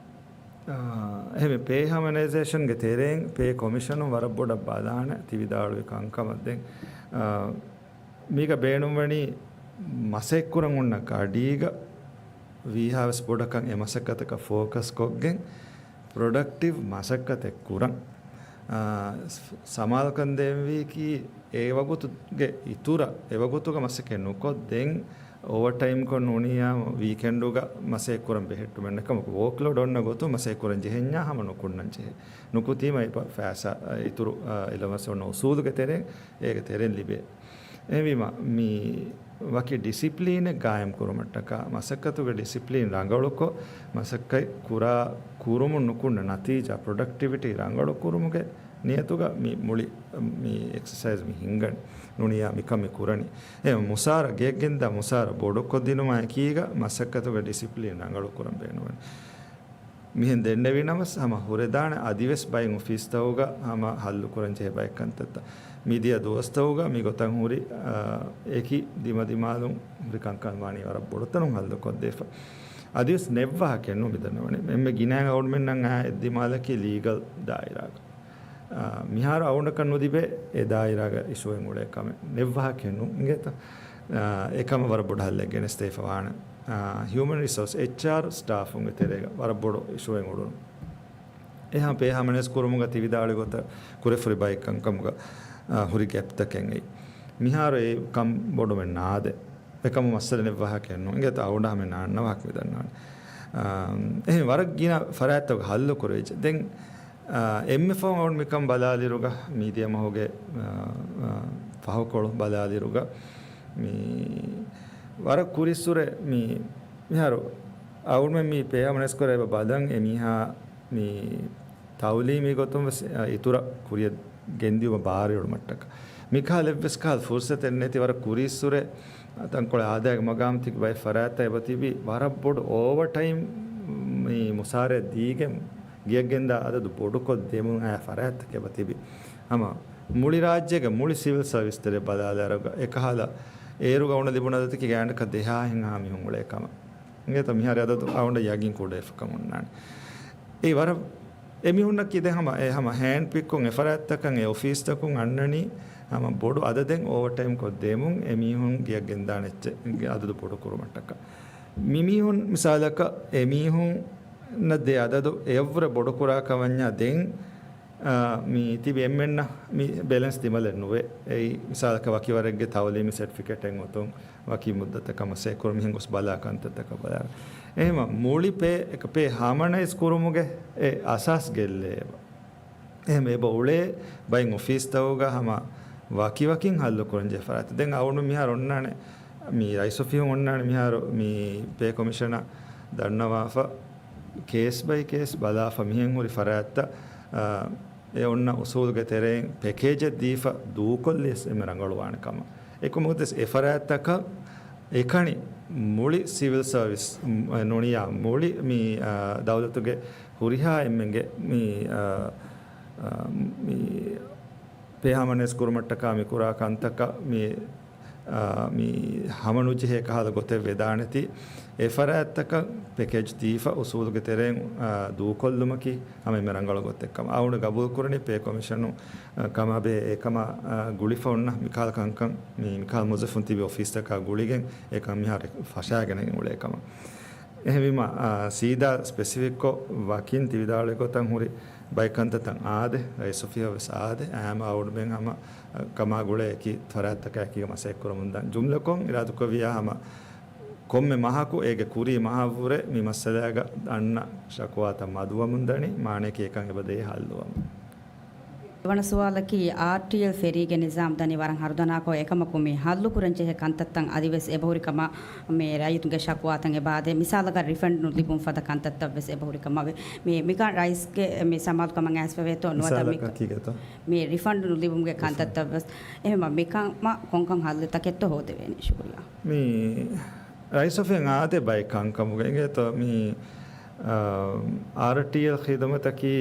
އާ، އެހެންވެ، ޕޭ ހާމަނައިޒޭޝަންގެ ތެރެއިން ޕޭ ކޮމިޝަނުން ވަރަށް ބޮޑަށް ބަލާނެ ތި ވިދާޅުވި ކަންކަމަށް. ދެން، އާ، މީގަ ބޭނުންވަނީ މަސައްކަތްކުރަން އޮންނަ ގަޑީގަ ވީހާވެސް ބޮޑަކަށް އެ މަސައްކަތަކަށް ފޯކަސްކޮށްގެން، ޕްރޮޑަކްޓިވް މަސައްކަތެއް ކުރަން. އާ، ސަމާލުކަން ދޭންވީކީ، އެ ވަގުތުގެ އިތުރަށް އެ ވަގުތުގަ މަސައްކަތް ނުކޮށް، ދެން އޯވަރ ޓައިމްކޮށް ނޫނިއްޔާ ވީކެންޑުގަ މަސައްކަތް ކުރަން ބެހެއްޓުމެއް ނެތް ކަމަކު، ވޯކްލޯޑް އޮންނަ ގޮތުން މަސައްކަތް ކުރަން ޖެހެންޏާ ހަމަ ނުކުންނަން ޖެހޭ. ނުކުތީމަ އެ ފަ-، ފައިސާ، އަ، އިތުރު، އަ، އެލަވަންސް އޮންނަ އުސޫލުގެ ތެރެއިން، އޭގެ ތެރެއިން ލިބޭ. އެހެންވީމަ، މި ވަކި ޑިސިޕްލީނެއް ގާއިމް ކުރުމަށްޓަކާ، މަސައްކަތުގެ ޑިސިޕްލީން ރަނގަޅުކޮށް، މަސައްކަތް ކުރާ ކުރުމުން ނުކުންނަ ނަތީޖާ، ޕްރޮޑަކްޓިވިޓީ ރަނގަޅު ކުރުމުގެ ނިޔަތުގަ މި މުޅި މި އެކްސަސައިޒް މި ހިންގަން ނުނިޔާ މިކަން މި ކުރަނީ. އެ މުސާރަ ގެއްގެންދާ މުސާރަ ބޮޑުކޮށްދިނުމާ އެކީގަ މަސައްކަތުގެ ޑިސިޕްލީން ރަނގަޅު ކުރަން ބޭނުންވަނީ. މިހެން ދެންނެވިނަމަސް، ހަމަ ހުރެދާނެ އަދިވެސް ބައެއް އޮފީސްތަކުގަ ހަމަ ހައްލު ކުރަން ޖެހޭ ބައެއް ކަންތައްތައް. މިދިޔަ ދުވަސްތަކުގަ މި ގޮތަށް ހުރި، އާ، އެކި ދިމަދިމާލުން ހުރި ކަންކަން ވާނީ ވަރަށް ބޮޑުތަނުން ހައްލު ކޮށްދެފަ. އަދިވެސް ނެއްވާހަކެއް ނޫން މިދަންނަވަނީ. އެންމެ ގިނައިން އަޅުމެންނަށް އާ އެއްދިމާލަކީ ލީގަލް ދާއިރާގަ. އާ، މިހާރު އަޅުގަނޑަކަށް ނުލިބޭ އެ ދާއިރާގަ އިޝޫއެއް އުޅޭ ކަމެއް. ނެއްވާހަކެއް ނޫން އިނގޭތަ؟ އާ، އެކަމަށް ވަރަށް ބޮޑު ހައްލެއް ގެނެސްދެވިފަ ވާނެ. އާ، ހިއުމަން ރިސޯސް، އެޗްއާރް ސްޓާފުންގެ ތެރޭގަ ވަރަށް ބޮޑު އިޝޫއެއް އުޅުނު. އެހާ ޕޭ ހާމަނައިޒް ކުރުމުގަ ތި ވިދާޅުވި ގޮތަށް ކުރެފުރި ބައެއް ކަންކަމުގަ، އާ، ހުރި ގެޕްތަކެއް އެއީ. މިހާރު އެ ކަން ބޮޑުމެއް ނާދެ. އެކަމު މައްސަލަ ނެއްވާހަކެއް ނޫން. އިނގޭތަ އަޅުގަނޑަށް ހަމަ ނާންނަވާހަކަ މިދަންނާނެ. އާ، އެހެން ވަރަށް ގިނަ ފަރާތްތަކުގަ ހައްލު ކުރެވިއްޖެ. ދެން، އާ، އެންމެ ފަހުން އަޅުގަނޑު މިކަން ބަލާލިއިރުގަ، މިދިޔަ މަހުގެ، އާ، އާ، ފަހުކޮޅު ބަލާލިއިރުގަ، މި ވަރަށް ކުރިއްސުރެ މި، މިހާރު އަޅުގަނޑުމެން މި ޕޭ ހާމަނައިޒް ކުރެވި ބަލަން އެ މީހާ މި ތައުލީމީ ގޮތުން ވެސް، އަ، އިތުރަށް ކުރިއަށް ގެންދިއުމަށް ބާރުއެޅުމަށްޓަކާ. މިކަހަލަ އެއްވެސް ކަހަލަ ފުރުސަތެއް ނެތި ވަރަށް ކުރިއްސުރެ، ތަންކޮޅެއް އާދައިގެ މަގާމްތި ބައެއް ފަރާތްތައް އެބަ ތިބި ވަރަށް ބޮޑު އޯވަރ ޓައިމް މި މުސާރައެއް ދީގެން ގެއަށް ގެންދާ އަދަދު ބޮޑުކޮށް ދެމުން އައި ފަރާތްތަކެއް އެބަ ތިބި. ހަމަ މުޅި ރާއްޖޭގެ މުޅި ސިވިލް ސަރވިސް ތެރޭ ބަލާލާއިރުގަ އެކަހަލަ އޭރުގަ އަޅުގަނޑަށް ލިބުނު އަދަދަކީ ގާތްގަނޑަކަށް ދެހާސް ހާ މީހުން އުޅޭ ކަމަށް. އިނގޭތަ މިހާރު އަދަދު އަޅުގަނޑަށް ޔަގީން ކުޑަވެފަ ކަމަށް އޮންނާނެ. އެ ވަރަށް އެމީހުންނަކީ ދެން ހަމަ، އެ ހަމަ ހޭންޑް ޕިކްކޮށް އެ ފަރާތްތަކަށް އެ އޮފީސްތަކުން އަންނަނީ ހަމަ ބޮޑު އަދަދެއް އޯވަރ ޓައިމް ކޮށްދޭމުން އެމީހުން ގެއަށް ގެންދާނެ އެއްޗެއް އަދަދު ބޮޑު ކުރުމަށްޓަކާ. މިމީހުން މިސާލަކަށް އެމީހުންނަށް ދޭ އަދަދު އެއަށްވުރެ ބޮޑު ކުރާ ކަމަށްޏާ ދެން އާ، މި ތިބި އެންމެންނަށް މި ބެލެންސް ދިމަލެއް ނުވޭ. އެއީ މިސާލަކަށް ވަކިވަރެއްގެ ތައުލީމީ ސެޓްފިކެޓެއް އޮތުން ވަކި މުއްދަތަކަށް މަސައްކަތް ކުރުން މިހެން ގޮސް ބަލާ ކަންތައްތަކަށް ބަލާ. އެހެންވީމަ މުޅި ޕޭ، އެކަ ޕޭ ހާމަނައިޒް ކުރުމުގެ އެ އަސާސް ގެއްލޭ އެބަ. އެހެން އެބަ އުޅޭ ބައެއް އޮފީސްތަކުގަ ހަމަ ވަކިވަކިން ހައްލު ކުރަން ޖެހޭ ފަރާތް. ދެން އަޅުގަނޑު މިހާރު އޮންނާނެ މި ރައީސް އޮފީހުން އޮންނާނެ މިހާރު މި ޕޭ ކޮމިޝަނަށް ދަންނަވާފަ ކޭސް ބައި ކޭސް ބަލާފަ މިހެން ހުރި ފަރާތްތައް، އާ، އެ އޮންނަ އުސޫލުގެ ތެރެއިން ޕެކޭޖެއް ދީފަ ދޫކޮށްލިޔަސް އެންމެ ރަނގަޅުވާނެ ކަމަށް. އެކަމަކު އެ ފަރާތްތަކަށް އެކަނި މުޅި ސިވިލް ސަރވިސް، މް، ނޫނިޔާ މުޅި މި، އާ، ދައުލަތުގެ ހުރިހާ އެންމެންގެ މި، އާ، އާ، މި ޕޭ ހާމަނައިޒް ކުރުމަށްޓަކާ މި ކުރާ ކަންތަކަށް މި އާ، މި ހަމަނުޖެހޭ ކަހަލަ ގޮތެއް ވެދާނެތީ، އެ ފަރާތްތަކަށް ޕެކޭޖް ދީފަ އުސޫލުގެ ތެރެއިން، އާ، ދޫކޮށްލުމަކީ ހަމަ އެންމެ ރަނގަޅު ގޮތެއް ކަމަށް. އަޅުގަނޑު ގަބޫލު ކުރަނީ ޕޭ ކޮމިޝަނު، އާ، ކަމާބެހޭ އެކަމާ، އާ، ގުޅިފަ އޮންނަ މިކަހަލަ ކަންކަން މި، މިކަހަލަ މުވައްޒަފުން ތިބި އޮފީސްތަކާ ގުޅިގެން އެކަން މިހާރު ފަށާގެން އުޅޭ ކަމަށް. އެހެންވީމަ، އާ، ސީދާ ސްޕެސިފިކްކޮށް ވަކިން ތި ވިދާޅުވި ގޮތަށް ހުރި ބައެއް ކަންތައްތައް އާދެ، ރައީސް އޮފީހަށް ވެސް އާދެ، އާއްމު އަޅުގަނޑުމެން ހަމަ ކަމާ ގުޅޭ އެކި ފަރާތްތަކާ އެކީގަ މަސައްކަތް ކުރަމުން ދާން. ޖުމްލަކޮށް އިރާދަކުރެއްވިޔާ ހަމަ ކޮންމެ މަހަކު އޭގެ ކުރީ މަހަށްވުރެ މި މައްސަލާގަ އަންނަ ޝަކުވާތައް މަދުވަމުން ދަނީ، މާނަޔަކީ އެކަން އެބަ ދޭ ހައްލުވަމުން. ދެވަނަ ސުވާލަކީ، އާރްޓީއެލް ފެރީގެ ނިޒާމް ދަނީ ވަރަށް ހަރުދަނާކޮށް، އެކަމަކު މި ހައްލު ކުރަން ޖެހޭ ކަންތައްތައް އަދިވެސް އެބަހުރި ކަމަށް މި ރައްޔިތުންގެ ޝަކުވާތައް އެބަ އާދޭ. މިސާލަކަށް ރިފަންޑް ނުލިބުން ފަދަ ކަންތައްތައް ވެސް އެބަހުރި ކަމަށް ވޭ. މި، މިކަން ރައީސްގެ މި ސަމާލުކަމަށް އައިސްފަވޭތޯ ނުވަތަ މި، މިސާލަކަށް ކީގެތޯ؟ މި ރިފަންޑް ނުލިބުމުގެ ރިފަންޑް. ކަންތައްތައް ވެސް. އެހެންވީމަ މިކަމަށް ކޮންކަން ހައްލުތަކެއްތޯ ހޯދެވޭނީ؟ ޝުކުރިއްޔާ. މި ރައީސް އޮފީހުން އާދެ ބައެއް ކަންކަމުގަ އިނގޭތޯ މި، އާ، އާރްޓީއެލް ޚިދުމަތަކީ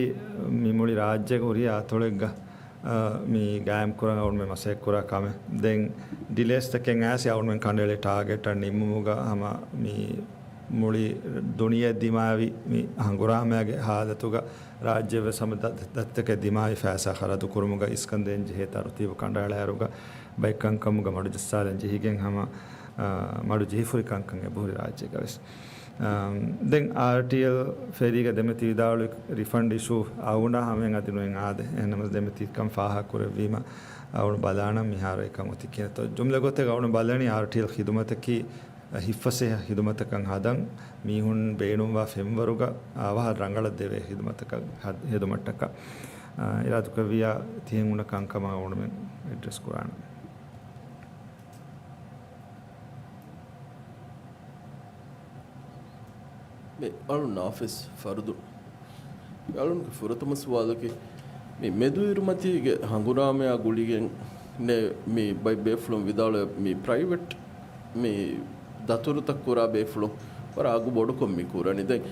މި މުޅި ރާއްޖޭގެ ހުރިހާ އަތޮޅެއްގަ، އާ، މި ގާއިމް ކުރަން އަޅުގަނޑުމެން މަސައްކަތް ކުރާ ކަމެއް. ދެން ޑިލޭސްތަކެއް އައިސް އަޅުގަނޑުމެން ކަނޑައެޅި ޓާގެޓަށް ނިންމުމުގަ ހަމަ މި މުޅި ދުނިޔެ ދިމާވި މި ހަނގުރާމައިގެ ހާލަތުގަ ރާއްޖެ ވެސް ހަމަ ދަ-، ދަތިތަކެއް ދިމާވި ފައިސާ ޚަރަދު ކުރުމުގަ އިސްކަންދޭން ޖެހޭ ތަރުތީބު ކަނޑައަޅާއިރުގަ ބައެއް ކަންކަމުގަ މަޑުޖައްސާލަން ޖެހިގެން ހަމަ، އާ، މަޑު ޖެހިފުރި ކަންކަން އެބަހުރި ރާއްޖޭގަ ވެސް. އާ، ދެން އާރްޓީއެލް ފެރީގަ ދެމެތި ވިދާޅުވި ރިފަންޑް އިޝޫ އަޅުގަނޑާ ހަމައިން އަދި ނުއެއް އާދެ. އެހެންނަމަވެސް ދެމެތި ކަން ފާހަގަ ކުރެއްވީމަ އަޅުގަނޑު ބަލާނަން މިހާރު އެކަން އޮތީ ކިހިނެއްތޯ. ޖުމްލަ ގޮތެއް އަޅުގަނޑު ބަލަނީ އާރްޓީއެލް ޚިދުމަތަކީ ހިތްފަސޭހަ ޚިދުމަތަކަށް ހަދަން، މީހުން ބޭނުންވާ ފެންވަރުގަ އަވަހަށް ރަނގަޅަށް ދެވޭ ޚިދުމަތަކަށް ހަދ-، ހެދުމަށްޓަކާ، އާ، އިރާދަކުރެއްވިޔާ ތިހެން އުނަ ކަންކަމަށް އަޅުގަނޑުމެން އެޑްރެސް ކުރާނަން. މި އަޅުން އޮފީސް ފަރުދު. މި އަޅުންގެ ފުރަތަމަ ސުވާލަކީ، މި މެދުއިރުމަތީގެ ހަނގުރާމަޔާ ގުޅިގެން ނެ މި ބައި ބޭފުޅުން ވިދާޅުވެ، މި ޕްރައިވެޓް މި ދަތުރުތައް ކުރާ ބޭފުޅުން ވަރަށް އަގު ބޮޑުކޮށް މި ކުރަނީ. ދެން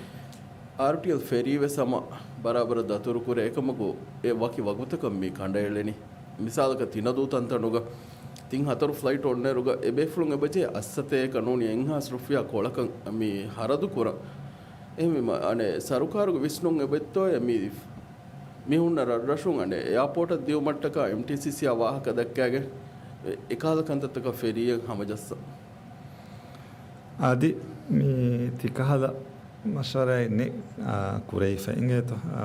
އާރްޓީއެލް ފެރީ ވެސް ހަމަ ބަރާބަރަށް ދަތުރު ކުރޭ. އެކަމަކު އެ ވަކި ވަގުތަކަށް މި ކަނޑައެޅެނީ. މިސާލަކަށް ތިނަދޫ ތަންތަނުގަ ތިން ހަތަރު ފްލައިޓް އޮންނައިރުގަ އެ ބޭފުޅުން އެބަޖެހޭ އައްސަތޭކަ ނޫނީ އެއްހާސް ރުފިޔާ ކޮޅަކަށް މި ހަރަދު ކުރަން. އެހެންވީމަ، އަނެއް ސަރުކާރުގެ ވިސްނުން އެބައޮތްތޯއޭ މި، މި ހުންނަ ރަށްރަށުން އަނެއް އެއާޕޯޓަށް ދިޔުމަށްޓަކާ އެމްޓީސީސީއާ ވާހަކަ ދައްކާގެން އެ، އެކަހަލަ ކަންތައްތަކަށް ފެރީއެއް ހަމަޖައްސަން. އަދި މި ތިކަހަލަ މަޝްވަރާއެއް ނެ، އާ، ކުރެވިފަ އިނގޭތޯ. އާ،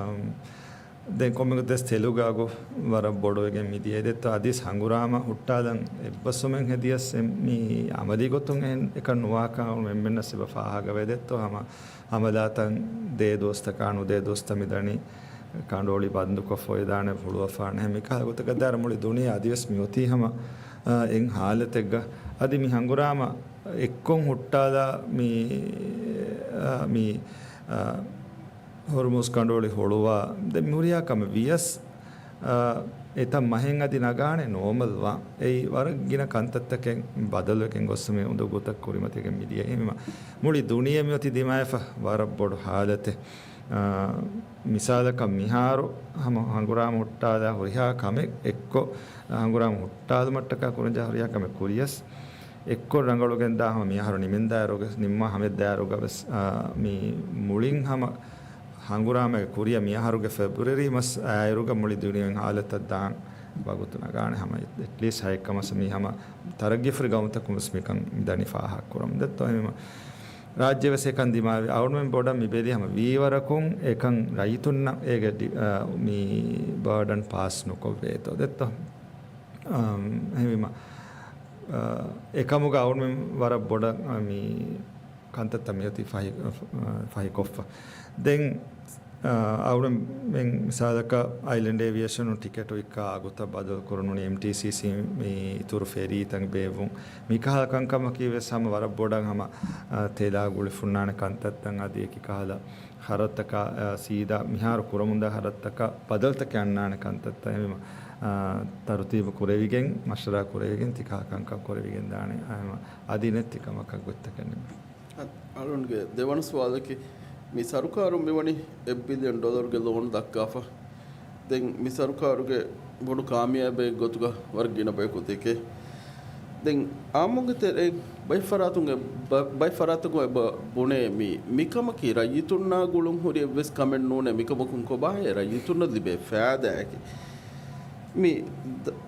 ދެން ކޮންމެ ގޮތެއް ތެލުގެ އަގު ވަރަށް ބޮޑުވެގެން މިދިޔައީ ދެއްތޯ. އަދިސް ހަނގުރާމަ ހުއްޓާލަން އެއްބަސްވުމެއް ހެދިޔަސް އެ، މި އަމަލީ ގޮތުން އެހެން އެކަން ނުވާކަން އަޅުގަނޑުމެންނަށް ސިބަ ފާހަގަވެ ދެއްތޯ. ހަމަ ހަމަލާތައް ދޭ ދުވަސްތަކާ ނުދޭ ދުވަސްތައް މިދަނީ ކަނޑުއޮޅި ބަންދުކޮށް ފޮއިދާނެ ހުޅުވަފާނެ. މިކަހަލަ ގޮތަކަށް ދާއިރު މުޅި ދުނިޔެ އަދިވެސް މިއޮތީ ހަމަ، އާ، އެއް ހާލަތެއްގަ. އަދި މި ހަނގުރާމަ އެއްކޮށް ހުއްޓާލާ މި، އާ، މި، އާ، ހޮރުމުޒް ކަނޑުއޮޅި ހުޅުވާ ދެ މި ހުރިހާ ކަމެއް ވިޔަސް، އާ، އެތައް މަހެއް އަދި ނަގާނެ ނޯމަލް ވާން. އެއީ ވަރަށް ގިނަ ކަންތައްތަކެއް ބަދަލުވެގެން ގޮސް މި އުނދަގޫތައް ކުރިމަތިވެގެން މިދިޔަ. އެހެންވީމަ މުޅި ދުނިޔެ މިއޮތީ ދިމާވެފަ ވަރަށް ބޮޑު ހާލަތެއް. އާ، މިސާލަކަށް މިހާރު ހަމަ ހަނގުރާމަ ހުއްޓާލާ ހުރިހާ ކަމެއް އެއްކޮށް، ހަނގުރާމަ ހުއްޓާލުމަށްޓަކާ ކުރަންޖެހޭ ހުރިހާ ކަމެއް ކުރިޔަސް، އެއްކޮށް ރަނގަޅުގެން ދާ ހަމަ މިއަހަރު ނިމެންދާއިރުގަ، ނިންމާ ހަމަ ދާއިރުގަ ވެސް، އާ، މި މުޅިން ހަމަ ހަނގުރާމައިގެ ކުރިއަށް މިއަހަރުގެ ފެބްރުއަރީ މަސް އާއިރުގަ މުޅި ދުނިޔެ ހާލަތަށް ދާން ވަގުތު ނަގާނެ. ހަމަ އެޓްލީސްޓް ހައެއްކަ މަސް މީ ހަމަ ތަރައްގީފުރި ގައުމުތަކުން ވެސް މިކަން މިދަނީ ފާހަގަ ކުރަމުން ދެއްތޯ. އެހެންވީމަ ރާއްޖެ ވެސް އެކަން ދިމާވި އަޅުމެން ބޮޑަށް މި ބެލި ހަމަ ވީވަރަކުން އެކަން ރައްޔިތުންނަށް އޭގެ ޑި-، އާ، މި ބާޑަން ޕާސް ނުކޮށްވޭތޯ ދެއްތޯ. އަމް، އެހެންވީމަ، އާ، އެކަމުގަ އަޅުމެން ވަރަށް ބޮޑަށް، އާ، މި ކަންތައްތައް މިއޮތީ ފަހި-، ފަހިކޮށްފަ. ދެން، އާ، އަޅުމެން މިސާލަކަށް އައިލެންޑް އޭވިއޭޝަނުން ޓިކެޓު ވިއްކާ އަގުތައް ބަދަލު ކުރުނުން އެމްޓީސީސީ މި އިތުރު ފެރީތައް ބޭއްވުން. މިކަހަލަ ކަންކަމަކީ ވެސް ހަމަ ވަރަށް ބޮޑަށް ހަމަ، އާ، ތެލާ ގުޅިފުންނާނެ ކަންތައްތައް އަދި އެކި ކަހަލަ ހަރަދުތަކާ، އާ، ސީދާ މިހާރު ކުރަމުންދާ ހަރަދުތަކަށް ބަދަލުތަކެއް އަންނާނެ ކަންތައްތައް އެހެންވީމަ، އާ، ތަރުތީބު ކުރެވިގެން، މަޝްވަރާ ކުރެވިގެން ތިކަހަލަ ކަންކަން ކުރެވިގެން ދާނެ. އާ، އަދި ނެތް ތިކަމަކަށް ގޮތްތަކެއް ނެތް. އަ-، އަޅުންގެ ދެވަނަ ސުވާލަކީ، މި ސަރުކާރުން މިވަނީ އެއް ބިލިއަން ޑޮލަރުގެ ލޯން ދައްކާފަ. ދެން މި ސަރުކާރުގެ ބޮޑު ކާމިޔާބެއް ގޮތުގަ ވަރަށް ގިނަ ބަޔަކު ދެކޭ. ދެން އާއްމުންގެ ތެރެއިން ބައެއް ފަރާތުން އެ-، ބަ-، ބައެއް ފަރާތަކުން އެބަ ބުނޭ މި، މިކަމަކީ ރައްޔިތުންނާ ގުޅުން ހުރި އެއްވެސް ކަމެއް ނޫނޭ، މިކަމަކުން ކޮބާހޭ ރައްޔިތުންނަށް ލިބޭ ފައިދާއަކީ. މި ދަ-،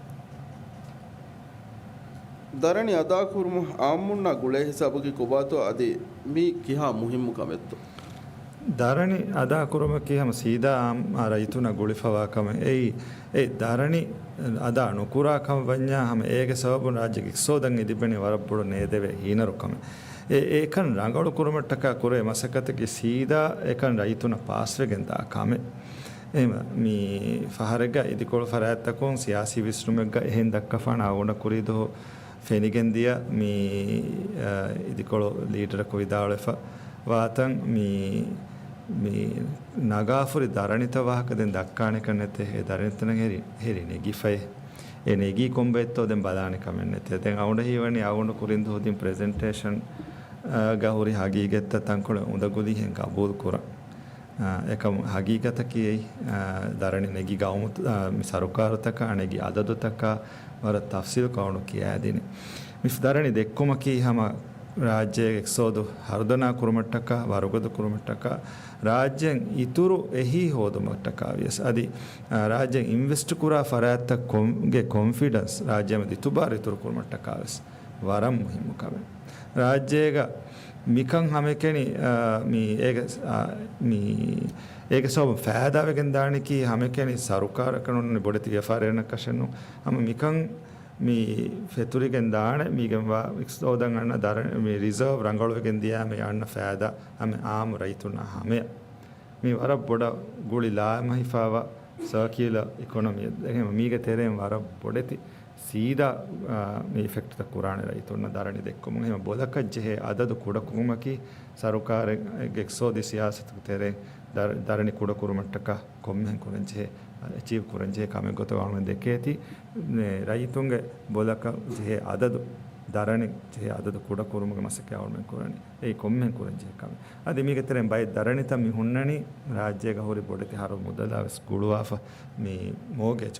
ދަރަނި އަދާކުރުމަށް އާއްމުންނާ ގުޅޭ ހިސާބަކީ ކޮބާތޯ؟ އަދި މީ ކިހާ މުހިއްމު ކަމެއްތޯ؟ ދަރަނި އަދާކުރުމަކީ ހަމަ ސީދާ އާ، ރައްޔިތުންނަށް ގުޅިފަވާ ކަމެއް. އެއީ، އެ ދަރަނި އަދާ ނުކުރާ ކަމަށް ވަންޏާ ހަމަ އޭގެ ސަބަބުން ރާއްޖޭގެ އިޤްތިޞާދަށް އެ ލިބެނީ ވަރަށް ބޮޑު ނޭދެވޭ ހީނަރުކަމެއް. އެ، އެކަން ރަނގަޅު ކުރުމަށްޓަކާ ކުރޭ މަސައްކަތަކީ ސީދާ އެކަން ރައްޔިތުންނަށް ޕާސްވެގެން ދާ ކަމެއް. އެހެން މި ފަހަރެއްގަ އިދިކޮޅު ފަރާތްތަކުން ސިޔާސީ ވިސްނުމެއްގަ އެހެން ދައްކަފާނެ އަޅުގަނޑަށް ކުރީ ދުވަހު ފެނިގެން ދިޔަ މި، އަ، އިދިކޮޅު ލީޑަރަކު ވިދާޅުވެފަ ވާތަން މި، މި ނަގާފުރި ދަރަނިތައް ވާހަކަ ދެން ދައްކާނެކަން ނެތޭ. އެ ދަރަނިތަން ހެރި، ހެރި ނެގިފައޭ. އެ ނެގީ ކޮންބައެއްތޯ ދެން ބަލާނެ ކަމެއް ނެތޭ. ދެން އަޅުގަނޑަށް ހީވަނީ އަޅުގަނޑު ކުރިން ދުވަހު ދިން ޕްރެޒެންޓޭޝަން، އަ، ގަ ހުރި ހަގީގަތްތައް ތަންކޮޅެއް އުނދަގުލީހެން ގަބޫލު ކުރަން. އާ، އެކަމު ހަގީގަތަކީ އެއީ، އާ، ދަރަނި ނެގި ގައުމު، އާ، މި ސަރުކާރުތަކާ ނެގި އަދަދުތަކާ ވަރަށް ތަފްސީލުކޮށް އަޅުގަނޑު ކިޔައިދިނީ. މި ދަރަނި ދެއްކުމަކީ ހަމަ ރާއްޖޭގެ އިޤްތިޞާދު ހަރުދަނާ ކުރުމަށްޓަކާ، ވަރުގަދަ ކުރުމަށްޓަކާ، ރާއްޖޭން އިތުރު އެހީ ހޯދުމަށްޓަކާ ވިޔަސް އަދި، އާ، ރާއްޖޭން އިންވެސްޓް ކުރާ ފަރާތްތައް ކޮން-، ގެ ކޮންފިޑެންސް ރާއްޖޭގެ މައްޗަށް އިތުބާރު އިތުރު ކުރުމަށްޓަކާ ވެސް ވަރަށް މުހިއްމު ކަމެއް. ރާއްޖޭގަ މިކަން ހަމެކެނި، އާ، މި އޭގެ، އާ، މި އޭގެ ސަބަބުން ފައިދާވެގެން ދާނެކީ ހަމެކެނި ސަރުކާރަކަށް ނޫން ބޮޑެތި ވިޔަފާރިވެރިންނަކަށެއް ނޫން. ހަމަ މިކަން މި ފެތުރިގެން ދާނެ މީގެންވާ އިޤްތިޞާދަށް އަންނަ ދަރަ-، މި ރިޒާވް ރަނގަޅުވެގެން ދިޔާ މި އަންނަ ފައިދާ ހަމަ އާއްމު ރައްޔިތުންނާ ހަމަޔަށް. މި ވަރަށް ބޮޑަށް ގުޅި ލާމަހިފާވާ ސާކިއުލަ އިކޮނޮމީއެއް. އެހެން މީގެ ތެރެއިން ވަރަށް ބޮޑެތި ސީދާ، އާ، މި އިފެކްޓްތައް ކުރާނެ ރައްޔިތުންނަށް ދަރަނި ދެއްކުމުން. އެހެން ބޮލަކަށް ޖެހޭ އަދަދު ކުޑަކުރުމަކީ ސަރުކާރެއްގެ އިގްތިސޯދީ ސިޔާސަތުގެ ތެރެއިން ދަރ-، ދަރަނި ކުޑަކުރުމަށްޓަކާ ކޮންމެހެން ކުރަންޖެހޭ، އެޗީވް ކުރަންޖެހޭ ކަމެއް ގޮތަށް އަޅުގަނޑު ދެކޭތީ، މި ރައްޔިތުންގެ ބޮލަކަށް ޖެހޭ އަދަދު، ދަރަނި ޖެހޭ އަދަދު ކުޑަކުރުމުގެ މަސައްކަތް އަޅުގަނޑު ކުރަނީ. އެއީ ކޮންމެހެން ކުރަންޖެހޭ ކަމެއް. އަދި މީގެ ތެރެއިން ބައެއް ދަރަނިތައް މި ހުންނަނީ ރާއްޖޭގަ ހުރި ބޮޑެތި ހަރު މުދަލާ ވެސް ގުޅުވާފަ މި މޯގޭޖް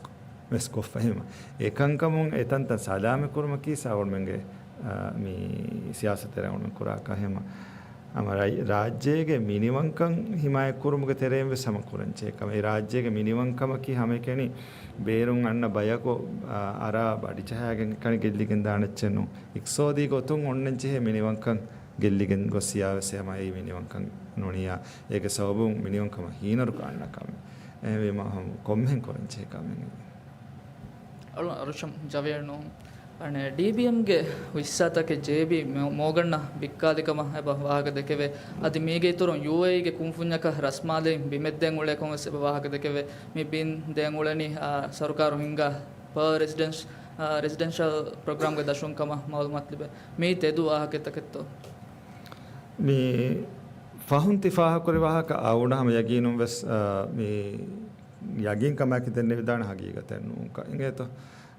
ވެސް ކޮށްފަ ހިމަ. އެކަންކަމުން އެތަންތަން ސަލާމަތް ކުރުމަކީ ސާވަރމެންގެ، އާ، މި ސިޔާސަތު ތެރެއިން އަޅުގަނޑު ކުރާ ކަހެމަ. ހަމަ ރާއްޖޭގެ މިނިވަންކަން ހިމާޔަތް ކުރުމުގެ ތެރެއިން ވެސް ހަމަ ކުރަންޖެހޭ ކަމެއް. ރާއްޖޭގެ މިނިވަންކަމަކީ ހަމައެކަނި ބޭރުން އަންނަ ބަޔަކު، އާ، އަރާ ބަޑިޖަހާގެން ކަނި ގެއްލިގެން ދާނެއްޗެއް ނޫން. އިގްތިސޯދީ ގޮތުން އޮންނަންޖެހޭ މިނިވަންކަން ގެއްލިގެން ގޮސް ސިޔާވެސް ހަމަ އެއީ މިނިވަންކަން ނޫނިޔާ، އޭގެ ސަބަބުން މިނިވަންކަމަށް ހީނަރުކަން އަންނަ ކަމެއް. އެހެންވީމަ ކޮންމެހެން ކުރަންޖެހޭ ކަމެއް. އަޅު-، އަޅުޝަމް ޖަވޭނު، އަނެ، ޑީބީއެމްގެ ހިއްސާތަކެއް ޖޭބީ މޯ-، މޯގަންނަށް ވިއްކާލިކަމަށް އެބަ ވާހަކަ ދެކެވޭ. އަދި މީގެ އިތުރުން ޔޫއޭއީގެ ކުންފުންޏަކަށް ރަސްމާލެއިން ބިމެއްދޭން އުޅޭކަން ވެސް އެބަ ވާހަކަ ދެކެވޭ. މި ބިން ދޭން އުޅެނީ، އާ، ސަރުކާރު ހިންގާ ޕާ ރެސިޑެންސް-، އާ، ރެސިޑެންޝަލް ޕްރޮގްރާމްގެ ދަށުން ކަމަށް މައުލޫމާތު ލިބޭ. މީ ތެދު ވާހަކަތަކެއްތޯ؟ މި ފަހުން ތި ފާހަގަކުރި ވާހަކަ އަޅުގަނޑަށް ހަމަ ޔަގީނުން ވެސް، އާ، މި ޔަގީން ކަމާއެކީ ދެންނެވިދާނެ ހަގީގަތެއް ނޫންކަން އިނގޭތޯ.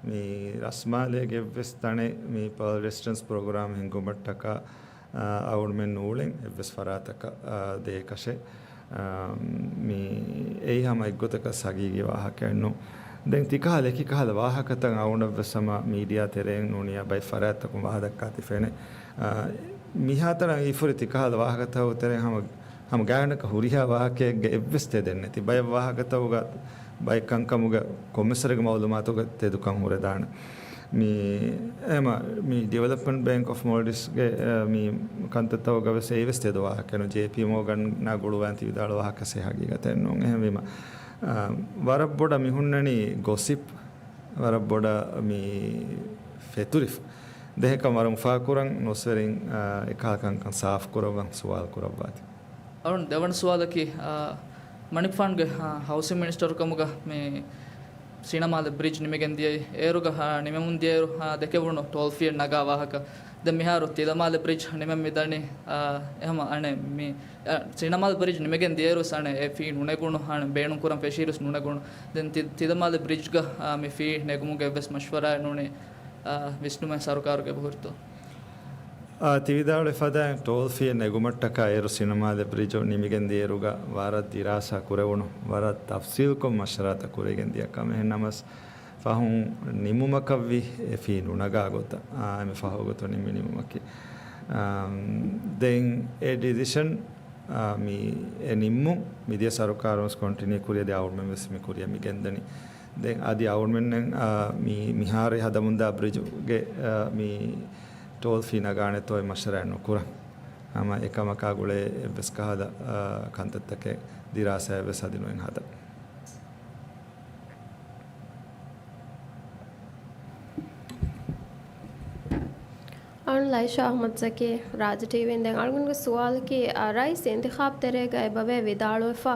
މި ރަސްމާލޭގެ އެއްވެސް ތަނެއް މި ޕާ ރެސިޑެންސް ޕްރޮގްރާމް ހިންގުމަށްޓަކާ، އަޅުގަނޑުމެން ނޫޅެން އެއްވެސް ފަރާތަކަށް، އާ، ދޭކަށެއް. އާ، މި އެއީ ހަމަ އެއްގޮތަކަށް ހަގީގީ ވާހަކައެއް ނޫން. ދެން ތިކަހަލަ އެކި ކަހަލަ ވާހަކަތައް އަޅުގަނޑަށްވެސް ހަމަ މީޑިއާ ތެރެއިން ނޫނިޔާ ބައެއް ފަރާތްތަކުން ވާދައްކާ ތި ފެނެ. އާ، މިހާތަނަށް އިފުރި ތިކަހަލަ ވާހަކަތަކުގެ ތެރެއިން ހަމަ، ހަމަ ގާތްގަނޑަކަށް ހުރިހާ ވާހަކައެއްގެ އެއްވެސް ތެދެއް ނެތި. ބައެއް ވާހަކަތަކުގަ ބައެއް ކަންކަމުގަ ކޮންމެސްވަރެއްގެ މައުލޫމާތުގަ ތެދުކަން ހުރެދާނެ. މި އެމަ، މި ޑިވެލޮޕްމަންޓް ބޭންކް އޮފް މޯލްޑިވްސްގެ، އެ، މި ކަންތައްތަކުގަ ވެސް އެއީ ވެސް ތެދު ވާހަކައެއް ނޫން. ޖޭޕީ މޯގަންއާ ގުޅުވާން ތި ވިދާޅު ވާހަކަ ސެ ހަގީގަތެއް ނޫން. އެހެންވީމަ، އާ، ވަރަށް ބޮޑަށް މި ހުންނަނީ ގޮސިޕް، ވަރަށް ބޮޑަށް މި ފެތުރިފަ. ދެހެކަން ވަރަށް އުފާކުރަން ނުސްވެރިން، އާ، އެކަހަލަ ކަންކަން ސާފުކުރައްވަން ސުވާލު ކުރައްވާތި. އަޅުން ދެވަނަ ސުވާލަކީ، އާ، މަނިކުފާނުގެ، އާ، ހައުސިން މިނިސްޓަރު ކަމުގަ މި ސިނަމާލެ ބްރިޖް ނިމިގެން ދިޔައީ. އޭރުގަ، އާ، ނިމެމުން ދިޔައިރު، އާ، ދެކެވުނު ޓޯލް ފީއެއް ނަގާ ވާހަކަ. ދެން މިހާރު ތިލަމާލެ ބްރިޖް ނިމެން މިދަނީ، އާ، އެހަމަ އަނެއް މި، އާ، ސިނަމާލެ ބްރިޖް ނިމިގެން ދިޔައިރު ވެސް އަނެއް އެ ފީ ނުނެގުނު، އަނެއް ބޭނުން ކުރަން ފެށިއިރު ވެސް ނުނެގުނު. ދެން ތި-، ތިލަމާލެ ބްރިޖްގަ، އާ، މި ފީ ނެގުމުގެ އެއްވެސް މަޝްވަރާއެއް ނޫނީ، އާ، ވިސްނުމެއް ސަރުކާރުގެ އެބަހުރިތޯ؟ އާ، ތި ވިދާޅުވި ފަދައިން ޓޯލް ފީއެއް ނެގުމަށްޓަކާ އޭރު ސިނަމާލެ ބްރިޖު ނިމިގެން ދިޔައިރުގަ ވަރަށް ދިރާސާ ކުރެވުނު، ވަރަށް ތަފްސީލްކޮށް މަޝްވަރާތައް ކުރެވިގެން ދިޔަ ކަމެއް. އެހެންނަމަސް ފަހުން ނިމުމަކަށްވީ އެ ފީ ނުނަގާ ގޮތަށް. އާ، އެންމެ ފަހު ގޮތުން ނިމި ނިމުމަކީ. އާ، ދެން އެ ޑިސިޝަން، އާ، މި އެ ނިންމުން މިދިޔަ ސަރުކާރުން ވެސް ކޮންޓިނިއު ކުރިޔަށް ދިޔަ އަޅުގަނޑުމެން ވެސް މި ކުރިޔަށް މި ގެންދަނީ. ދެން އަދި އަޅުގަނޑުމެންނަށް، އާ، މި މިހާރު ހަދަމުންދާ ބްރިޖުގެ، އާ، މި ޓޯލް ފީ ނަގާނެތޯ އެ މަޝްވަރާ ނުކުރަން. ހަމަ އެކަމަކާ ގުޅޭ އެއްވެސް ކަހަލަ، އާ، ކަންތައްތަކެއް ދިރާސާއެއް ވެސް އަދި ނުއެއް ހަދަން. އަޅުން ލައިޝާ އަޙްމަދު ޒަކީ، ރާޖް ޓީވީން. ދެން އަޅުގަނޑުގެ ސުވާލަކީ، އަ، ރައީސް އިންތިޚާބް ތެރޭގަ އެބަވޭ ވިދާޅުވެފަ،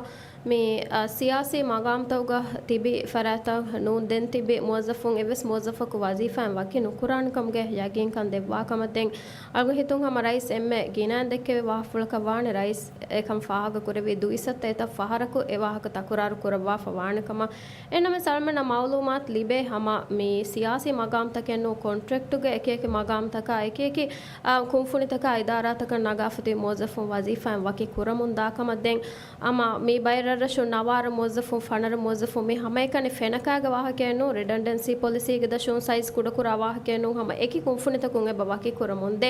މި، އަ، ސިޔާސީ މަގާމްތަކުގަ ތިބި ފަރާތްތައް ނޫން، ދެން ތިބި މުވައްޒަފުން އެއްވެސް މުވައްޒަފަކު ވަޒީފާއިން ވަކި ނުކުރާނެ ކަމުގެ ޔަގީންކަން ދެއްވާ ކަމަށް ދެން އަޅުގަނޑު ހިތުން ހަމަ ރައީސް އެންމެ ގިނައިން ދެއްކެވި ވާހަކަފުޅަކަށް ވާނެ، ރައީސް އެކަން ފާހަގަ ކުރެއްވި ދުއިސައްތަ އެތައް ފަހަރަކު އެ ވާހަކަ ތަކުރާރު ކުރައްވާފަ ވާނެ ކަމަށް. އެހެންނަމަވެސް އަޅުމެންނަށް މައުލޫމާތު ލިބޭ ހަމަ މި ސިޔާސީ މަގާމްތަކެއް ނޫން، ކޮންޓްރެކްޓުގެ އެކި އެކި މަގާމްތަކާ އެކި އެކި، އާ، ކުންފުނިތަކާ އިދާރާތަކަށް ނަގާފަ ތިބި މުވައްޒަފުން ވަޒީފާއިން ވަކި ކުރަމުން ދާ ކަމަށް ދެން އަމާ މި ބައެއް ރަށްރަށުން ނަވާރަ މުވައްޒަފުން، ފަނަރަ މުވައްޒަފުން މި ހަމައެކަނި ފެނަކާގެ ވާހަކައެއް ނޫން، ރިޑަންޑެންސީ ޕޮލިސީގެ ދަށުން ސައިޒް ކުޑަކުރާ ވާހަކައެއް ނޫން، ހަމަ އެކި ކުންފުނިތަކުން އެބަ ވަކި ކުރަމުން ދޭ.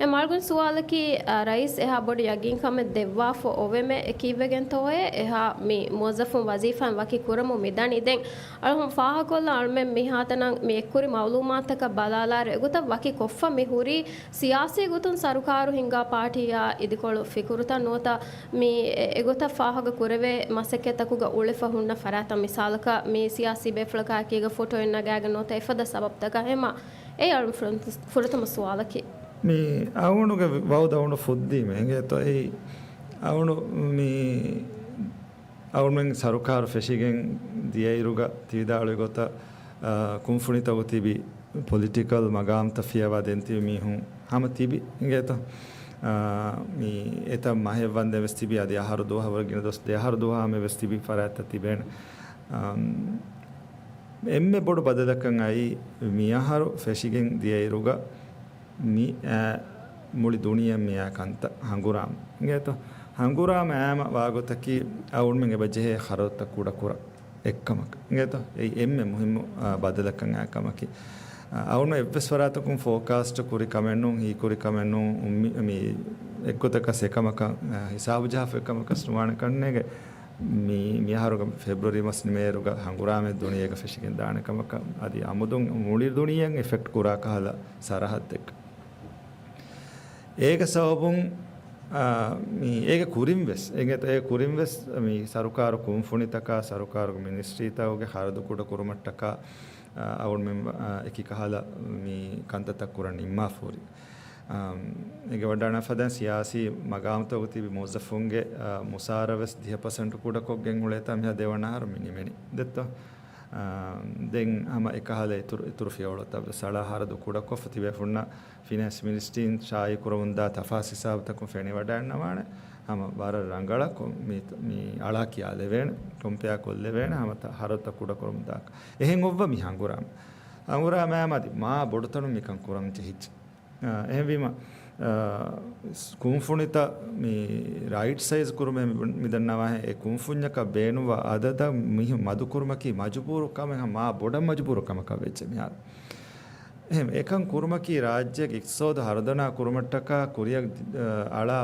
އެ މައިގަނޑު ސުވާލަކީ، އާ، ރައީސް އެހާ ބޮޑު ޔަގީންކަމެއް ދެއްވާފަ އޮވެމެ ކީއްވެގެންތޯއޭ އެހާ މި މުވައްޒަފުން ވަޒީފާއިން ވަކި ކުރަމުން މި ދަނީ؟ ދެން އަޅުގަނޑު ފާހަގަކޮށްލަން އަޅުމެން މިހާތަނަށް މި އެއްކުރި މައުލޫމާތަކަށް ބަލާލާއިރު އެގޮތަށް ވަކި ކޮށްފަ މި ހުރީ ސިޔާސީ ގޮތުން ސަރުކާރު ހިންގާ ޕާޓީއާ އިދިކޮޅު ފިކުރުތައް ނުވަތަ މި އެ-، އެގޮތަށް ފާހަގަ ކުރެވޭ މަސައްކަތްތަކުގަ އުޅެފަ ހުންނަ ފަރާތައް، މިސާލަކަށް މި ސިޔާސީ ބޭފުޅަކާ އެކީގަ ފޮޓޯއެއް ނަގާގެން ނުވަތަ އެފަދަ ސަބަބުތަކާ ހަމަ އެއީ އަޅުގަނޑު ފުރަތަ-، ފުރަތަމަ ސުވާލަކީ. މި އަޅުގަނޑުގެ ވައުދު އަޅުގަނޑު ފުއްދީމަ އިނގޭތޯ އެއީ އަޅުގަނޑު މި އަޅުގަނޑުމެން ސަރުކާރު ފެށިގެން ދިޔައިރުގަ ތި ވިދާޅުވި ގޮތަށް، އާ، ކުންފުނިތަކު ތިބި ޕޮލިޓިކަލް މަގާމްތައް ފިޔަވާ ދޭން ތިބި މީހުން ހަމަ ތިބި އިނގޭތޯ. އާ، މި އެތައް މަހެއް ވަންދެން ވެސް ތިބި، އަދި އަހަރު ދުވަހަށް ވަރަށް ގިނަ ދުވަސް، ދެ އަހަރު ދުވަހާ މެ ވެސް ތިބި ފަރާތްތައް ތިބޭނެ. އާ، އެންމެ ބޮޑު ބަދަލަކަށް އައީ މިއަހަރު ފެށިގެން ދިޔައިރުގަ މި އާ މުޅި ދުނިޔެ މި އާ ކަންތައް ހަނގުރާމަ އިނގޭތޯ. ހަނގުރާމަ އާމަ ވާގޮތަކީ އަޅުމެން އެބަ ޖެހޭ ޚަރަދުތައް ކުޑަކުރަން އެއްކަމަކަށް އިނގޭތޯ. އެއީ އެންމެ މުހިއްމު، އާ، ބަދަލަކަށް އާ ކަމަކީ. އަޅުން އެއްވެސް ފަރާތަކުން ފޯކާސްޓް ކުރި ކަމެއް ނޫން، ހީކުރި ކަމެއް ނޫން، އުއްމީ-، މި އެއްގޮތަކަށް އެކަމަކަށް، އާ، ހިސާބު ޖަހާފަ އެކަމަކަށް ނުވާނެ ކަންނޭގެ. މި، މިއަހަރުގެ ފެބްރުއަރީ މަސް ނިމޭއިރުގަ ހަނގުރާމަ ދުނިޔޭގަ ފެށިގެން ދާނެ ކަމަކަށް، އަދި އަމުދުން މުޅި ދުނިޔެއަށް އެފެކްޓް ކުރާ ކަހަލަ ސަރަހައްދެއްގަ. އޭގެ ސަބަބުން، އާ، މި އޭގެ ކުރިން ވެސް، އޭގެ، އޭގެ ކުރިން ވެސް މި ސަރުކާރު ކުންފުނިތަކާ، ސަރުކާރުގެ މިނިސްޓްރީތަކުގެ ޚަރަދު ކުޑަ ކުރުމަށްޓަކާ، އާ، އަޅުމެން، އާ، އެކި ކަހަލަ މި ކަންތައްތައް ކުރަން ނިންމާފަ ހުރި. އާ، އޭގެ ވަޑާނާ ފަދައިން ސިޔާސީ މަގާމްތަކުގަ ތިބި މުވައްޒަފުންގެ، އާ، މުސާރަ ވެސް ދިހަ ޕަސެންޓު ކުޑަކޮށްގެން އުޅޭތާ މިހާ ދެވަނަ އަހަރު މި ނިމެނީ. ދެއްތޯ؟ އާ، ދެން ހަމަ އެކަހަލަ އިތުރު، އިތުރު ފިޔަވަޅުތައް ވެސް އަޅާ ޚަރަދު ކުޑަކޮށްފަ ތިބޭފުންނަށް ފިނޭންސް މިނިސްޓްރީން ޝާއި ކުރަމުންދާ ތަފާސް ހިސާބުތަކުން ފެނިވަޑައިންނަވާނެ. ހަމަ ވަރަށް ރަނގަޅަށް ކޮ-، މި، މި އަޅާ ކިޔާލެވޭނެ، ކޮމްޕެއާ ކޮށްލެވޭނެ، ހަމަ ތަ-، ޚަރަދުތައް ކުޑަކުރަމުންދާކަށް. އެހެން އޮއްވަ މި ހަނގުރާމަ. ހަނގުރާމައާ މަދި މާ ބޮޑުތަނުން މިކަން ކުރަން ޖެހިއްޖެ. އާ، އެހެންވީމަ، އާ، ކުންފުނިތައް މި ރައިޓް ސައިޒް ކުރުމޭ މި، މިދަންނަވާހެން އެ ކުންފުންޏަކަށް ބޭނުންވާ އަދަދަށް މީހުން މަދުކުރުމަކީ މަޖުބޫރު ކަމެއް، މާ ބޮޑަށް މަޖުބޫރު ކަމަކަށް ވެއްޖެ މިހާރު. އެހެން އެކަން ކުރުމަކީ ރާއްޖޭގެ އިޤްތިޞާދު ހަރުދަނާ ކުރުމަށްޓަކާ ކުރިއަށް، އަ، އަޅާ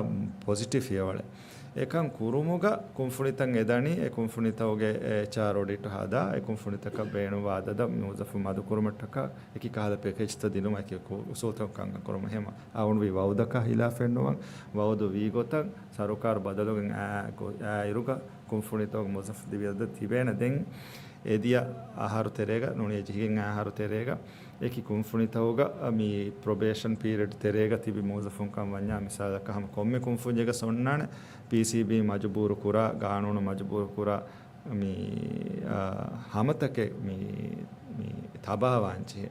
ޕޮޒިޓިވް ފިޔަވަޅެއް. އެކަން ކުރުމުގަ ކުންފުނިތައް އެދަނީ، އެ ކުންފުނިތަކުގެ އެޗްއާރް އޮޑިޓް ހަދާ، އެ ކުންފުނިތަކަށް ބޭނުންވާ އަދަދަށް މުވައްޒަފުން މަދުކުރުމަށްޓަކާ އެކި ކަހަލަ ޕެކޭޖްތައް ދިނުމަށް އެކި ކު-، އުސޫލުތަކުން ކަންކަން ކުރުމަށް. އެހެން އަޅުންވީ ވައުދަކާ ހިލާފެއް ނުވަން، ވައުދު ވީ ގޮތަށް ސަރުކާރު ބަދަލުވެގެން އާ ގޮ-، އާ އިރުގަ ކުންފުނިތަކުގެ މުވައްޒަފުން ތިބި އަދަދަށް ތިބޭނެ. ދެން އެދިޔަ އަހަރު ތެރޭގަ ނޫނީ ޖެހިގެން އަހަރު ތެރޭގަ އެކި ކުންފުނިތަކުގަ މި ޕްރޮބޭޝަން ޕީރިއަޑް ތެރޭގަ ތިބި މުވައްޒަފުން ކަން ވަންޏާ މިސާލަކަށް ހަމަ ކޮންމެ ކުންފުންޏެއްގަ އޮންނާނެ ޕީސީބީ މަޖުބޫރު ކުރާ، ގާނޫނު މަޖުބޫރު ކުރާ، މި، އާ، ހަމަތަކެއް މި، މި ތަބާވާންޖެހޭ.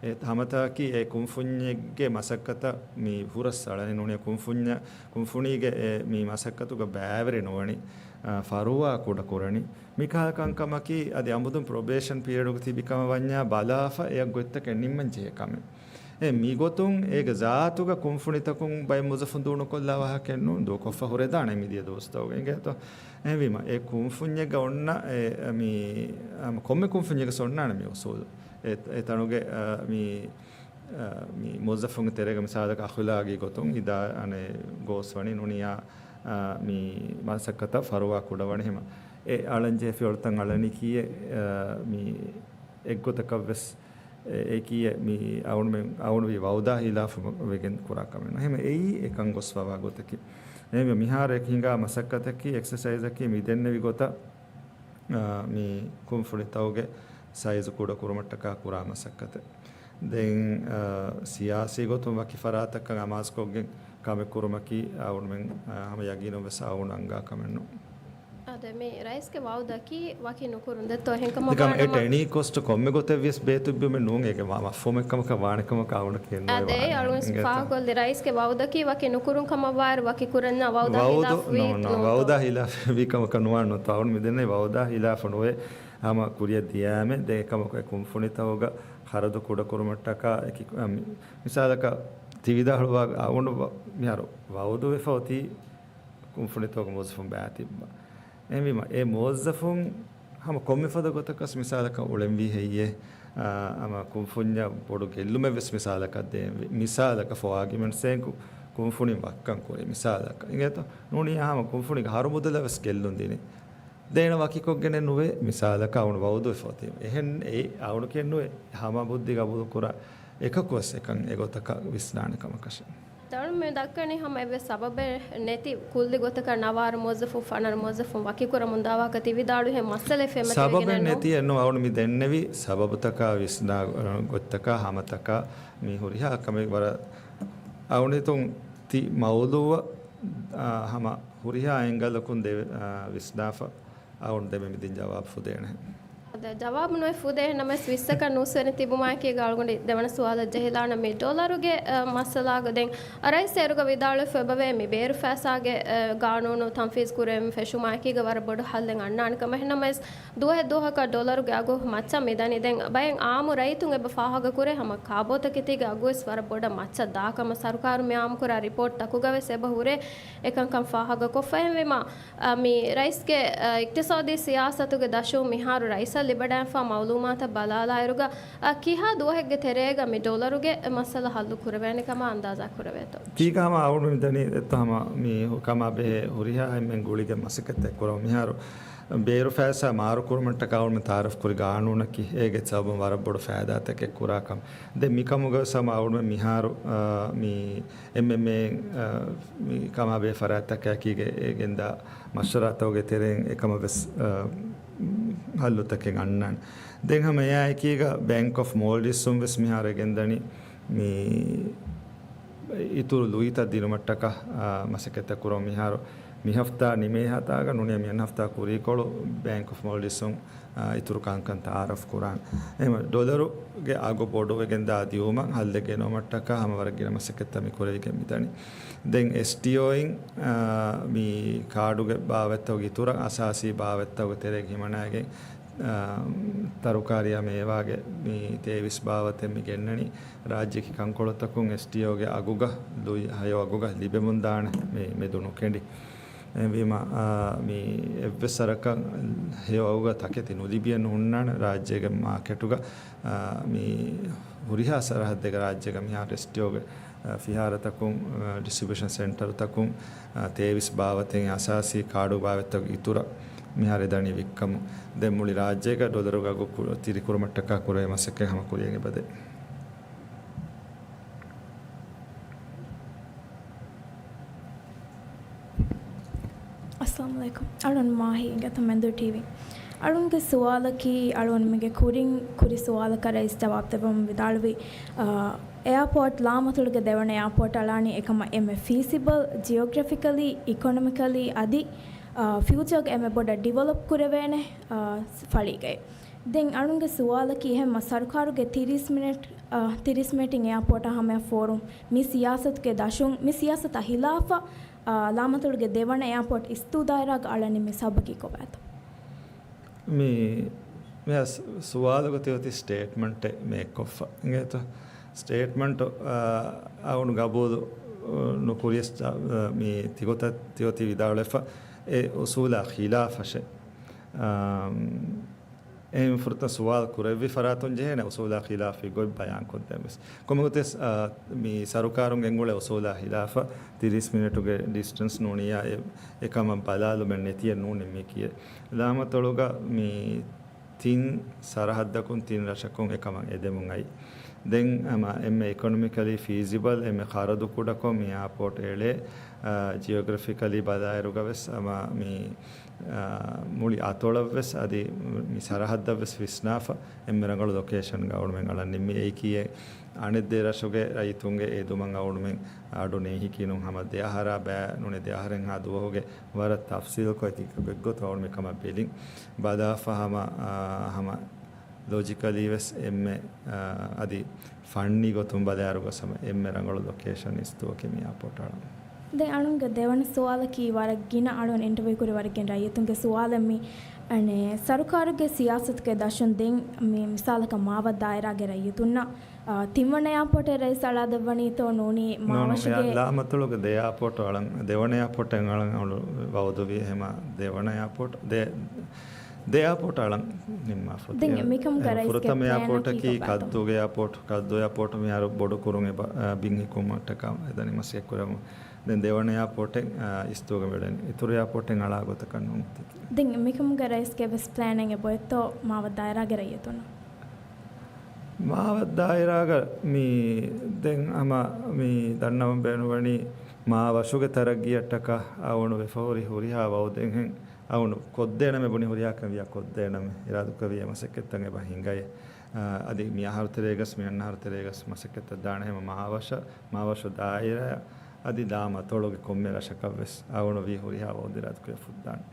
އެ ހަމަތަކަކީ އެ ކުންފުންޏެއްގެ މަސައްކަތަށް މި ހުރަސް އަޅަނީ ނޫނީ ކުންފުންޏަށް، ކުންފުނީގެ އެ މި މަސައްކަތުގަ ބައިވެރި ނުވަނީ، އާ، ފަރުވާ ކުޑަ ކުރަނީ. މިކަހަލަ ކަންކަމަކީ އަދި އަމުދުން ޕްރޮބޭޝަން ޕީރިއަޑުގަ ތިބި ކަމަށް ވަންޏާ ބަލާފަ އެއަށް ގޮތްތަކެއް ނިންމަން ޖެހޭ ކަމެއް. އެ މިގޮތުން އޭގެ ޒާތުގަ ކުންފުނިތަކުން ބައެއް މުވައްޒަފުން ދޫނުކޮށްލާ ވާހަކައެއް ނޫން، ދޫކޮށްފަ ހުރެދާނެ މިދިޔަ ދުވަސްތަކުގަ އިނގޭތޯ. އެހެންވީމަ، އެ ކުންފުންޏެއްގަ އޮންނަ އެ، މި، އަ، ކޮންމެ ކުންފުންޏެއްގަ އޮންނާނެ މި އުސޫލު. އެ، އެ ތަނުގެ، އަ، މި، އަ، މި މުވައްޒަފުންގެ ތެރޭގަ މިސާލަކަށް އަޚުލާގީ ގޮތުން އިދާ، އަނެއް ގޯސް ވަނީ ނޫނީ، އަ، މި މަސައްކަތަށް ފަރުވާ ކުޑަވަނީ ހަމަ. އެ އަޅަންޖެހޭ ފިޔަވަޅުތައް އަޅަނީކީއެއް، އަ، މި އެއްގޮތަކަށްވެސް އެ، އެކީއެއް މި އަޅުމެން، އަޅުންވީ ވައުދާ ހިލާފު ވެގެން ކުރާ ކަމެއް ނޫން. އެހެން އެއީ އެކަން ގޮސްފަވާ ގޮތަކީ. އެހެންވެ މިހާރު އެ ހިނގާ މަސައްކަތަކީ އެކްސަސައިޒަކީ މި ދެންނެވި ގޮތަށް، އާ، މި ކުންފުނިތަކުގެ ސައިޒު ކުޑަ ކުރުމަށްޓަކާ ކުރާ މަސައްކަތެއް. ދެން، އާ، ސިޔާސީ ގޮތުން ވަކި ފަރާތަކަށް އަމާޒުކޮށްގެން ކަމެއް ކުރުމަކީ އަޅުމެން، އާ، ހަމަ ޔަގީނުން ވެސް އަޅުން އަންގާ ކަމެއް ނޫން. އާދެ، މި ރައީސްގެ ވައުދަކީ ވަކި ނުކުރުން ދެއްތޯ؟ އެހެންކަމަށް ވާނަމަ އެޓް އެނީ ކޮސްޓް ކޮންމެ ގޮތެއް ވިޔަސް ބޭތުއްބުމެއް ނޫން. އޭގެ މަ-، މަފްހޫމެއް ކަމަކަށް ވާނެ ކަމަކަށް އަޅުން ކިޔަން އާދެ، އެ އަޅުން ފާހަގަކޮށްލި ރައީސްގެ ވައުދަކީ ވަކި ނުކުރުން ކަމަށް ވާއިރު ވަކި ކުރަންޏާ ވައުދާ ވައުދު ހިލާފުވީ ނޫން، ނޫން. ވައުދާ ހިލާފުވީ ކަމަކަށް ނުވާން ނޫންތޯ. އަޅުން މިދެންނެވި ވައުދާ ހިލާފު ނުވޭ. ހަމަ ކުރިއަށް ދިޔާމެ ދެން އެކަމަކު އެ ކުންފުނިތަކުގަ ޚަރަދު ކުޑަ ކުރުމަށްޓަކާ އެކި-، އަ، މި-، މިސާލަކަށް ތި ވިދާޅުވާ އަޅުން ވަ-، މިހާރު ވައުދު ވެފަ އޮތީ ކުންފުނިތަކުގެ މުވައްޒަފުން ބައި ތިއްބަ. އެހެންވީމަ، އެ މުވައްޒަފުން ހަމަ ކޮންމެ ފަދަ ގޮތަކަސް މިސާލަކަށް އުޅެންވީ ހެއްޔޭ؟ އާ، ހަމަ ކުންފުންޏަށް ބޮޑު ގެއްލުމެއް ވެސް މިސާލަކަށް ދޭންވީ. މިސާލަކަށް ފޯ އާގިމެންޓްސް އެން ކު-، ކުންފުނިން ވައްކަން ކުރި މިސާލަކަށް. އިނގޭތޯ؟ ނޫނީ ހަމަ ކުންފުނިގެ ހަރު މުދަލަށް ވެސް ގެއްލުން ދިނީ. ދޭނަ ވަކިކޮށްގެނެއް ނުވޭ މިސާލަކަށް އަޅުން ވައުދު ވެފަ އޮތީ. އެހެން އެ އަޅުން ކިޔަން ނުވޭ ހަމަ ބުއްދި ގަބޫލު ކުރާ އެކަކު ވެސް އެކަން އެގޮތަކަށް ވިސްނާނެ ކަމަކަށެއް. ދައުން މި ދައްކަނީ ހަމަ އެއްވެސް ސަބަބެއް ނެތި ކުއްލި ގޮތަކަށް ނަވާރަ މުވައްޒަފުން ފަނަރަ މުވައްޒަފުން ވަކިކުރަމުން ދާވާކަށް ތި ވިދާޅުވިހެން މައްސަލައެއް ފެންމަތިވެގެނެއް ނޫން. ސަބަބެއް ނެތިއެއް ނޫން. އަޅުން މި ދެންނެވި ސަބަބުތަކާ ވިސްނާ ގޮތްތަކާ ހަމަތަކާ މި ހުރިހާ ކަމެއް ވަރަށް އަޅުން ހިތުން ތި މައުލޫއަށް، އާ، ހަމަ ހުރިހާ އެންގަލަކުން ދެ-، އާ، ވިސްނާފަ އަޅުން ދެމެ މިދިން ޖަވާބު ފުދޭނެ. ޖަވާބު ނުވެ ފުދޭ. ނަމަވެސް ވިއްސަކަށް ނޫސްވެރިން ތިބުމާއެކީގަ އަޅުގަނޑު ދެވަނަ ސުވާލަށް ޖެހިލާނަމޭ، ޑޮލަރުގެ، އަ، މައްސަލާގަ ދެން ރައީސް އޭރުގަ ވިދާޅުވެފަ އެބަވޭ މި ބޭރު ފައިސާގެ، އަ، ގާނޫނު ތަންފީޒު ކުރެވެން ފެށުމާއެކީގަ ވަރަށް ބޮޑު ހައްލެއް އަންނާނެ ކަމަށް. ނަމަވެސް ދުވަހެއް ދުވަހަކަށް ޑޮލަރުގެ އަގު މައްޗަށް މިދަނީ. ދެން ބައެއް އާއްމު ރައްޔިތުން އެބަ ފާހަގަކުރޭ ހަމަ ކާބޯތަކެތީގެ އަގުވެސް ވަރަށް ބޮޑަށް މައްޗަށް ދާ ކަމަށް ސަރުކާރު މި އާއްމުކުރާ ރިޕޯޓްތަކުގަވެސް އެބަ ހުރޭ އެކަންކަން ފާހަގަކޮށްފަ. އެހެންވީމަ، އަ، މި ރައީސްގެ، އަ، އިޤްތިޞާދީ ސިޔާސަތުގެ ދަށުން މިހާރު ރައީސަށް ލިބިވަޑައިފާ މައުލޫމާތަށް ބަލާލާއިރުގަ، އަ، ކިހާ ދުވަހެއްގެ ތެރޭގަ މި ޑޮލަރުގެ މައްސަލަ ހައްލު ކުރެވޭނެ ކަމަށް އަންދާޒާ ކުރެވޭތޯ؟ ތީގަ ހަމަ އަޅުގަނޑު މިދަނީ އެއްތޯ ހަމަ މި ކަމާ ބެހޭ ހުރިހާ އެންމެން ގުޅިގެން މަސައްކަތްތައް ކުރަމު. މިހާރު ބޭރު ފައިސާ މާރު ކުރުމަށްޓަކާ އަޅުގަނޑު ތައާރަފް ކުރި ގާނޫނަކީ އޭގެ ސަބަބުން ވަރަށް ބޮޑު ފައިދާތަކެއް ކުރާ ކަމަށް. ދެން މިކަމުގަވެސް ހަމަ އަޅުގަނޑު މިހާރު، އާ، މި އެމްއެމްއޭ، އާ، މި ކަމާބެހޭ ފަރާތްތަކާއެކީގަ ގެންދާ މަޝްވަރާތަކުގެ ތެރެއިން އެކަމަށް ވެސް، އާ، ހައްލުތަކެއް އަންނާނެ. ދެން ހަމަ އެއާއެކީގަ ބޭންކް އޮފް މޯލްޑިވްސުން ވެސް މިހާރު ގެންދަނީ މި އިތުރު ލުއިތައް ދިނުމަށްޓަކާ، އާ، މަސައްކަތްތައް ކުރަމު. މިހާރު މި ހަފްތާ ނިމޭ ހަތާގަ ނޫނީ މި އަންހަފްތާ ކުރީކޮޅު ބޭންކް އޮފް މޯލްޑިވްސުން އިތުރު ކަންކަން ތައާރަފް ކުރާން. އެހެން ޑޮލަރުގެ އަގު ބޮޑުވެގެން ދާ ދިއުމަށް ހައްލެއް ގެނައުމަށްޓަކާ ހަމަ ވަރަށް ގިނަ މަސައްކަތްތައް މި ކުރެވިގެން މިދަނީ. ދެން އެސްޓީއޯއިން، އާ، މި ކާޑުގެ ބާވަތްތަކުގެ އިތުރަށް އަސާސީ ބާވަތްތަކުގެ ތެރޭގަ ހިމަނައިގެން، އާ، ތަރުކާރީއާ މޭވާގެ މި ތޭވީސް ބާވަތެއް މި ގެންނަނީ. ރާއްޖެއަކީ ކަންކޮޅުތަކުން އެސްޓީއޯގެ އަގުގަ ލުއި، ހެޔޮ އަގުގަ ލިބެމުންދާނެ މި މެދު ނުކެނޑި. އެހެންވީމަ، އާ، މި އެއްވެސް ސަރަކަށް ހެޔޮ އަގުގަ ތަކެތި ނުލިބިޔަ ނުހުންނާނެ ރާއްޖޭގެ މާކެޓުގަ. އާ، މި ހުރިހާ ސަރަހައްދެއްގަ ރާއްޖޭގަ މިހާރު އެސްޓީއޯގެ، އާ، ފިހާރަތަކުން، އާ، ޑިސްޓްރިބިއުޝަން ސެންޓަރުތަކުން، އާ، ތޭވީސް ބާވަތެއް އަސާސީ ކާޑު ބާވަތްތަކުގެ އިތުރަށް މިހާރު އެދަނީ ވިއްކަމުން. ދެން މުޅި ރާއްޖޭގަ ޑޮލަރުގެ އަގު ކު-، ތިރިކުރުމަށްޓަކާ ކުރެވޭ މަސައްކަތް ހަމަ ކުރިޔަށް އެބަދޭ. އައްސަލާމު ޢަލައިކުމް. އަޅުން މާހި އިނގޭތޯ މެންދޫ ޓީވީ. އަޅުންގެ ސުވާލަކީ، އަޅުންމެގެ ކުރިން ކުރި ސުވާލަކަށް ރައީސް ޖަވާބު ދެއްވަމުން ވިދާޅުވި، އާ، އެއާޕޯޓް ލާމަތޮޅުގެ ދެވަނަ އެއާޕޯޓް އަޅާނީ އެކަމަށް އެންމެ ފީސިބަލް، ޖިއޮގްރަފިކަލީ، އިކޮނޮމިކަލީ އަދި، އާ، ފިއުޗާގަ އެންމެ ބޮޑަށް ޑިވެލޮޕް ކުރެވޭނެ، އާ، ފަޅީގައި. ދެން އަޅުންގެ ސުވާލަކީ އެހެންމަ ސަރުކާރުގެ ތިރީސް މިނެޓް، އާ، ތިރީސް މިނެޓިން އެއާޕޯޓާ ހަމަޔަށް ފޯރުން މި ސިޔާސަތުގެ ދަށުން މި ސިޔާސަތާ ހިލާފަށް، އާ، ލާމަތޮޅުގެ ދެވަނަ އެއާޕޯޓް އިސްތޫ ދާއިރާގަ އަޅަނީ މި ސަބަބަކީ ކޮބާތޯ؟ މި، މި ސުވާލުގަ ތިއޮތީ ސްޓޭޓްމަންޓެއް މޭކްކޮށްފަ އިނގޭތޯ؟ ސްޓޭޓްމަންޓު، އާ، އަޅުން ގަބޫލު، އާ، ނުކުރިޔަސް، އާ، މި ތިގޮތަށް ތިއޮތީ ވިދާޅުވެފަ އެ އުސޫލާ ޚިލާފަށެ. އާ، އެހެން ފުރަތަމަ ސުވާލު ކުރެއްވި ފަރާތުން ޖެހޭނެ އުސޫލާ ޚިލާފީ ގޮތް ބަޔާން ކޮށްދޭން ވެސް. ކޮންމެގޮތެސް، އާ، މި ސަރުކާރުން ގެންގުޅޭ އުސޫލާ ޚިލާފަށް ތިރީސް މިނެޓުގެ ޑިސްޓެންސް ނޫނިއްޔާ އެ، އެކަމަށް ބަލާލުމެއް ނެތިއެއް ނޫން ނިންމީކީއެއް. ލާމަތޮޅުގަ މި ތިން ސަރަހައްދަކުން ތިން ރަށަކުން އެކަމަށް އެދެމުން އައި. ދެން ހަމަ އެންމެ އިކޮނޮމިކަލީ ފީސިބަލް، އެންމެ ޚަރަދު ކުޑަކޮށް މި އެއާޕޯޓް އެޅޭ، އާ، ޖިއޮގްރަފިކަލީ ބަލާއިރުގަ ވެސް ހަމަ މި އާ، މުޅި އަތޮޅަށްވެސް އަދި މި ސަރަހައްދަށްވެސް ވިސްނާފަ އެންމެ ރަނގަޅު ލޮކޭޝަންގަ އަޅުމެން އަޅަން ނިންމީ. އެއީކީ އެ އަނެއް ދެ ރަށުގެ ރައްޔިތުންގެ އެދުމަށް އަޅުމެން އަޑު ނޭހިކީ ނޫން ހަމަ ދެ އަހަރާ ބައި ނޫނީ ދެ އަހަރެއްހާ ދުވަހުގެ ވަރަށް ތަފްސީލްކޮށް އެކި ގޮތްގޮތުން އަޅުމެން ކަމަށް ބެލިން ބަލާފަ ހަމަ، އާ، ހަމަ ލޮޖިކަލީ ވެސް އެންމެ، އާ، އަދި ފަންނީ ގޮތުން ބަލާއިރުގަސް ހަމަ އެންމެ ރަނގަޅު ލޮކޭޝަން އިސްތުވަކީ މި އެއާޕޯޓް އަޅަން. ދެން އަޅުންގެ ދެވަނަ ސުވާލަކީ ވަރަށް ގިނަ އަޅުން އިންޓަވިއު ކުރި ވަރަށް ގިނަ ރައްޔިތުންގެ ސުވާލެއް މި، އަނެއް، ސަރުކާރުގެ ސިޔާސަތުގެ ދަށުން ދެން މި މިސާލަކަށް މާވަށް ދާއިރާގެ ރައްޔިތުންނަށް، އާ، ތިންވަނަ އެއާޕޯޓެއް ރައީސް އަޅާދެއްވަނީތޯ ނޫނީ ނޫން، ނޫން، މާވަށުގެ ލާމަތޮޅުގެ ދެ އެއާޕޯޓް އަޅަން، ދެވަނަ އެއާޕޯޓެއް އަޅަން އަޅު ވައުދުވި ހަމަ ދެވަނަ އެއާޕޯޓް ދެ ދެ އެއާޕޯޓް އަޅަން ނިންމާފަ. ދެން މިކަމުގަ އެ، ރައީސްގެ ފުރަތަމަ ޕްލޭނަކީ އެއާޕޯޓަކީ ކޮބާތޯ؟ ކައްދޫގެ އެއާޕޯޓް، ކައްދޫ އެއާޕޯޓް މިހާރު ބޮޑު ކުރުން އެބަ، އާ، ބިން ހިކުމަށްޓަކާ އެދަނީ މަސައްކަތް ކުރަމު. ދެން ދެވަނަ އެއާޕޯޓެއް، އާ، އިސްތޫގަ ވެޅެނީ. އިތުރު އެއާޕޯޓެއް އަޅާ ގޮތަކަށް ނޫން. ދެން މިކަމުގަ ރައީސްގެ ވެސް ޕްލޭނެއް އެބައޮތްތޯ މާވަށް ދާއިރާގެ ރައްޔިތުންނަށް؟ މާވަށް ދާއިރާގަ މި ދެން ހަމަ މި ދަންނަވަން ބޭނުންވަނީ މާވަށުގެ ތަރައްގީއަށްޓަކާ އަޅުން ވެފަ ހުރި ހުރިހާ ވައުދެއްހެން އަޅުން ކޮށްދޭނަމޭ ބުނި ހުރިހާ ކަމެއް ވިޔާ ކޮށްދޭނަމޭ އިރާދަކުރެއްވިޔާ މަސައްކަތްތައް އެބަ ހިނގައޭ. އާ، އަދި މި އަހަރު ތެރޭގަސް މި އަންނަ އަހަރު ތެރޭގަސް މަސައްކަތްތައް ދާނެ ހަމަ މާވަށަށް، މާވަށު ދާއިރާ އަދި ލާމަތޮޅުގެ ކޮންމެ ރަށަކަށްވެސް އަޅުން ވީ ހުރިހާ ވައުދެއް އިރާދަކުރެއްވިޔާ ފުއްދާނެ.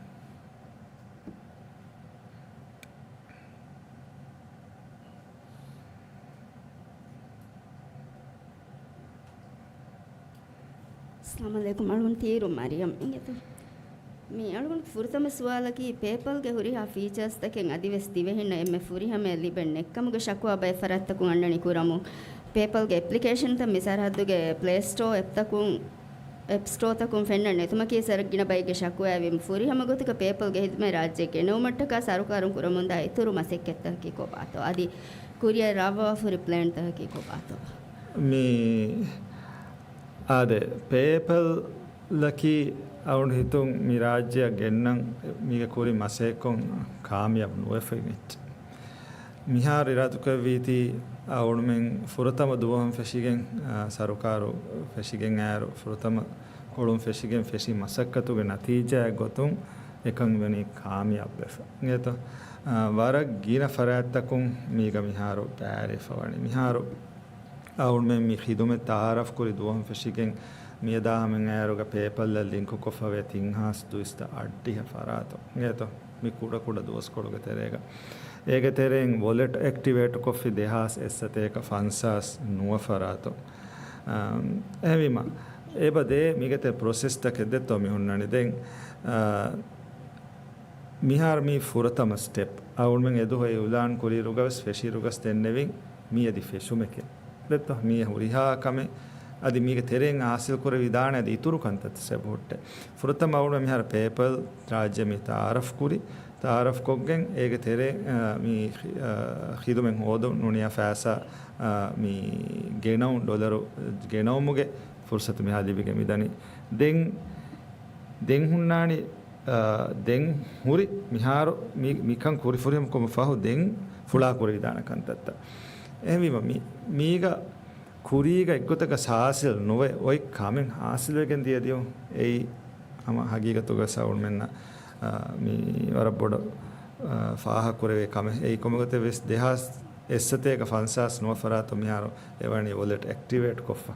އައްސަލާމު ޢަލައިކުމް. އަޅުގަނޑު ތީރު މަރިޔަމް އިނގޭތޯ. މި އަޅުގަނޑު ފުރަތަމަ ސުވާލަކީ، ޕޭޕަލްގެ ހުރިހާ ފީޗާސްތަކެއް އަދިވެސް ދިވެހިންނަށް އެންމެ ފުރިހަމަޔަށް ލިބެން ނެތްކަމުގެ ޝަކުވާ ބައެއް ފަރާތްތަކުން އަންނަނީ ކުރަމުން. ޕޭޕަލްގެ އެޕްލިކޭޝަންތައް މި ސަރަހައްދުގެ ޕްލޭ ސްޓޯ އެޕްތަކުން، އެޕް ސްޓޯތަކުން ފެންނަން ނެތުމަކީ ސަރަ ގިނަ ބައެއްގެ ޝަކުވާއެވެ. ފުރިހަމަ ގޮތަކަށް ޕޭޕަލްގެ ހިދުމަތް ރާއްޖެ ގެނައުމަށްޓަކާ ސަރުކާރުން ކުރަމުންދާ އިތުރު މަސައްކަތްތަކަކީ ކޮބާތޯ؟ އަދި ކުރިއަށް ރާވާފަހުރި ޕްލޭންތަކަކީ ކޮބާތޯ؟ މި އާދެ، ޕޭޕަލްއަކީ އަޅުގަނޑު ހިތުން މި ރާއްޖެއަށް ގެންނަން މީގެ ކުރިން މަސައްކަތްކޮށް ކާމިޔާބު ނުވެފައި އެއްޗެއް. މިހާރު އިރާދަކުރެއްވީތީ އަޅުގަނޑުމެން ފުރަތަމަ ދުވަހުން ފެށިގެން، އާ، ސަރުކާރު ފެށިގެން އައިރު، ފުރަތަމަ ކޮޅުން ފެށިގެން ފެށި މަސައްކަތުގެ ނަތީޖާއެއް ގޮތުން އެކަން ވަނީ ކާމިޔާބުވެފަ. އިނގޭތޯ؟ އާ، ވަރަށް ގިނަ ފަރާތްތަކުން މީގަ މިހާރު ބައިވެރިވެފަ ވަނީ. މިހާރު އަޅުގަނޑުމެން މި ޚިދުމަތް ތައާރަފް ކުރި ދުވަހުން ފެށިގެން މިއަދާ ހަމައަށް އައިރުގަ ޕޭޕަލްއަށް ލިންކު ކޮށްފަވޭ ތިން ހާސް ދުއިސައްތަ އަށްޑިހަ ފަރާތުން. އިނގޭތޯ؟ މި ކުޑަ ކުޑަ ދުވަސްކޮޅުގެ ތެރޭގަ. އޭގެ ތެރެއިން ވޮލެޓް އެކްޓިވޭޓް ކޮށްފި ދެހާސް އެއްސަތޭކަ ފަންސާސް ނުވަ ފަރާތުން. އާ، އެހެންވީމަ، އެބަ ދޭ މީގެ ތެރެ ޕްރޮސެސްތަކެއް ދެއްތޯ މި ހުންނަނީ. ދެން، އާ، މިހާރު މީ ފުރަތަމަ ސްޓެޕް. އަޅުގަނޑުމެން އެދުވަހު އިއުލާން ކުރިއިރުގަވެސް ފެށިއިރުގަސް ދެންނެވިން މީ އަދި ފެށުމެކޭ. ދެއްތޯ؟ މީ ހުރިހާ ކަމެއް އަދި މީގެ ތެރެއިން ހާސިލް ކުރެވިދާނެ އަދި އިތުރު ކަންތައްތައް އެބަހުއްޓޭ. ފުރަތަމަ އަޅުގަނޑު މިހާރު ޕޭޕަލް ރާއްޖެ މި ތައާރަފް ކުރި، ތައާރަފް ކޮށްގެން އޭގެ ތެރޭ، އާ، މި ޚި-، އާ، ޚިދުމަތް ހޯދުން ނޫނިޔާ ފައިސާ، އާ، މި ގެނައުން ޑޮލަރު ގެނައުމުގެ ފުރުސަތު މިހާ ލިބިގެން މިދަނީ. ދެން، ދެން ހުންނާނީ، އާ، ދެން ހުރި މިހާރު މި-، މިކަން ކުރި ފުރިހަމަ ކޮށްފަހު ދެން ފުޅާ ކުރެވިދާނެ ކަންތައްތައް. އެހެންވީމަ މި-، މީގަ ކުރީގަ އެއްގޮތަކަސް ހާސިލް ނުވެ އޮތް ކަމެއް ހާސިލްވެގެން ދިޔަ ދިޔުން އެއީ ހަމަ ހަގީގަތުގަ ސައުންމެންނަށް، އާ، މި ވަރަށް ބޮޑަށް، އާ، ފާހަގަކުރެވޭ ކަމެއް. އެއީ ކޮންމެގޮތެއް ވެސް ދެހާސް އެއްސަތޭކަ ފަންސާސް ނުވަ ފަރާތުން މިހާރު އެވަނީ ވޮލެޓް އެކްޓިވޭޓް ކޮށްފަ.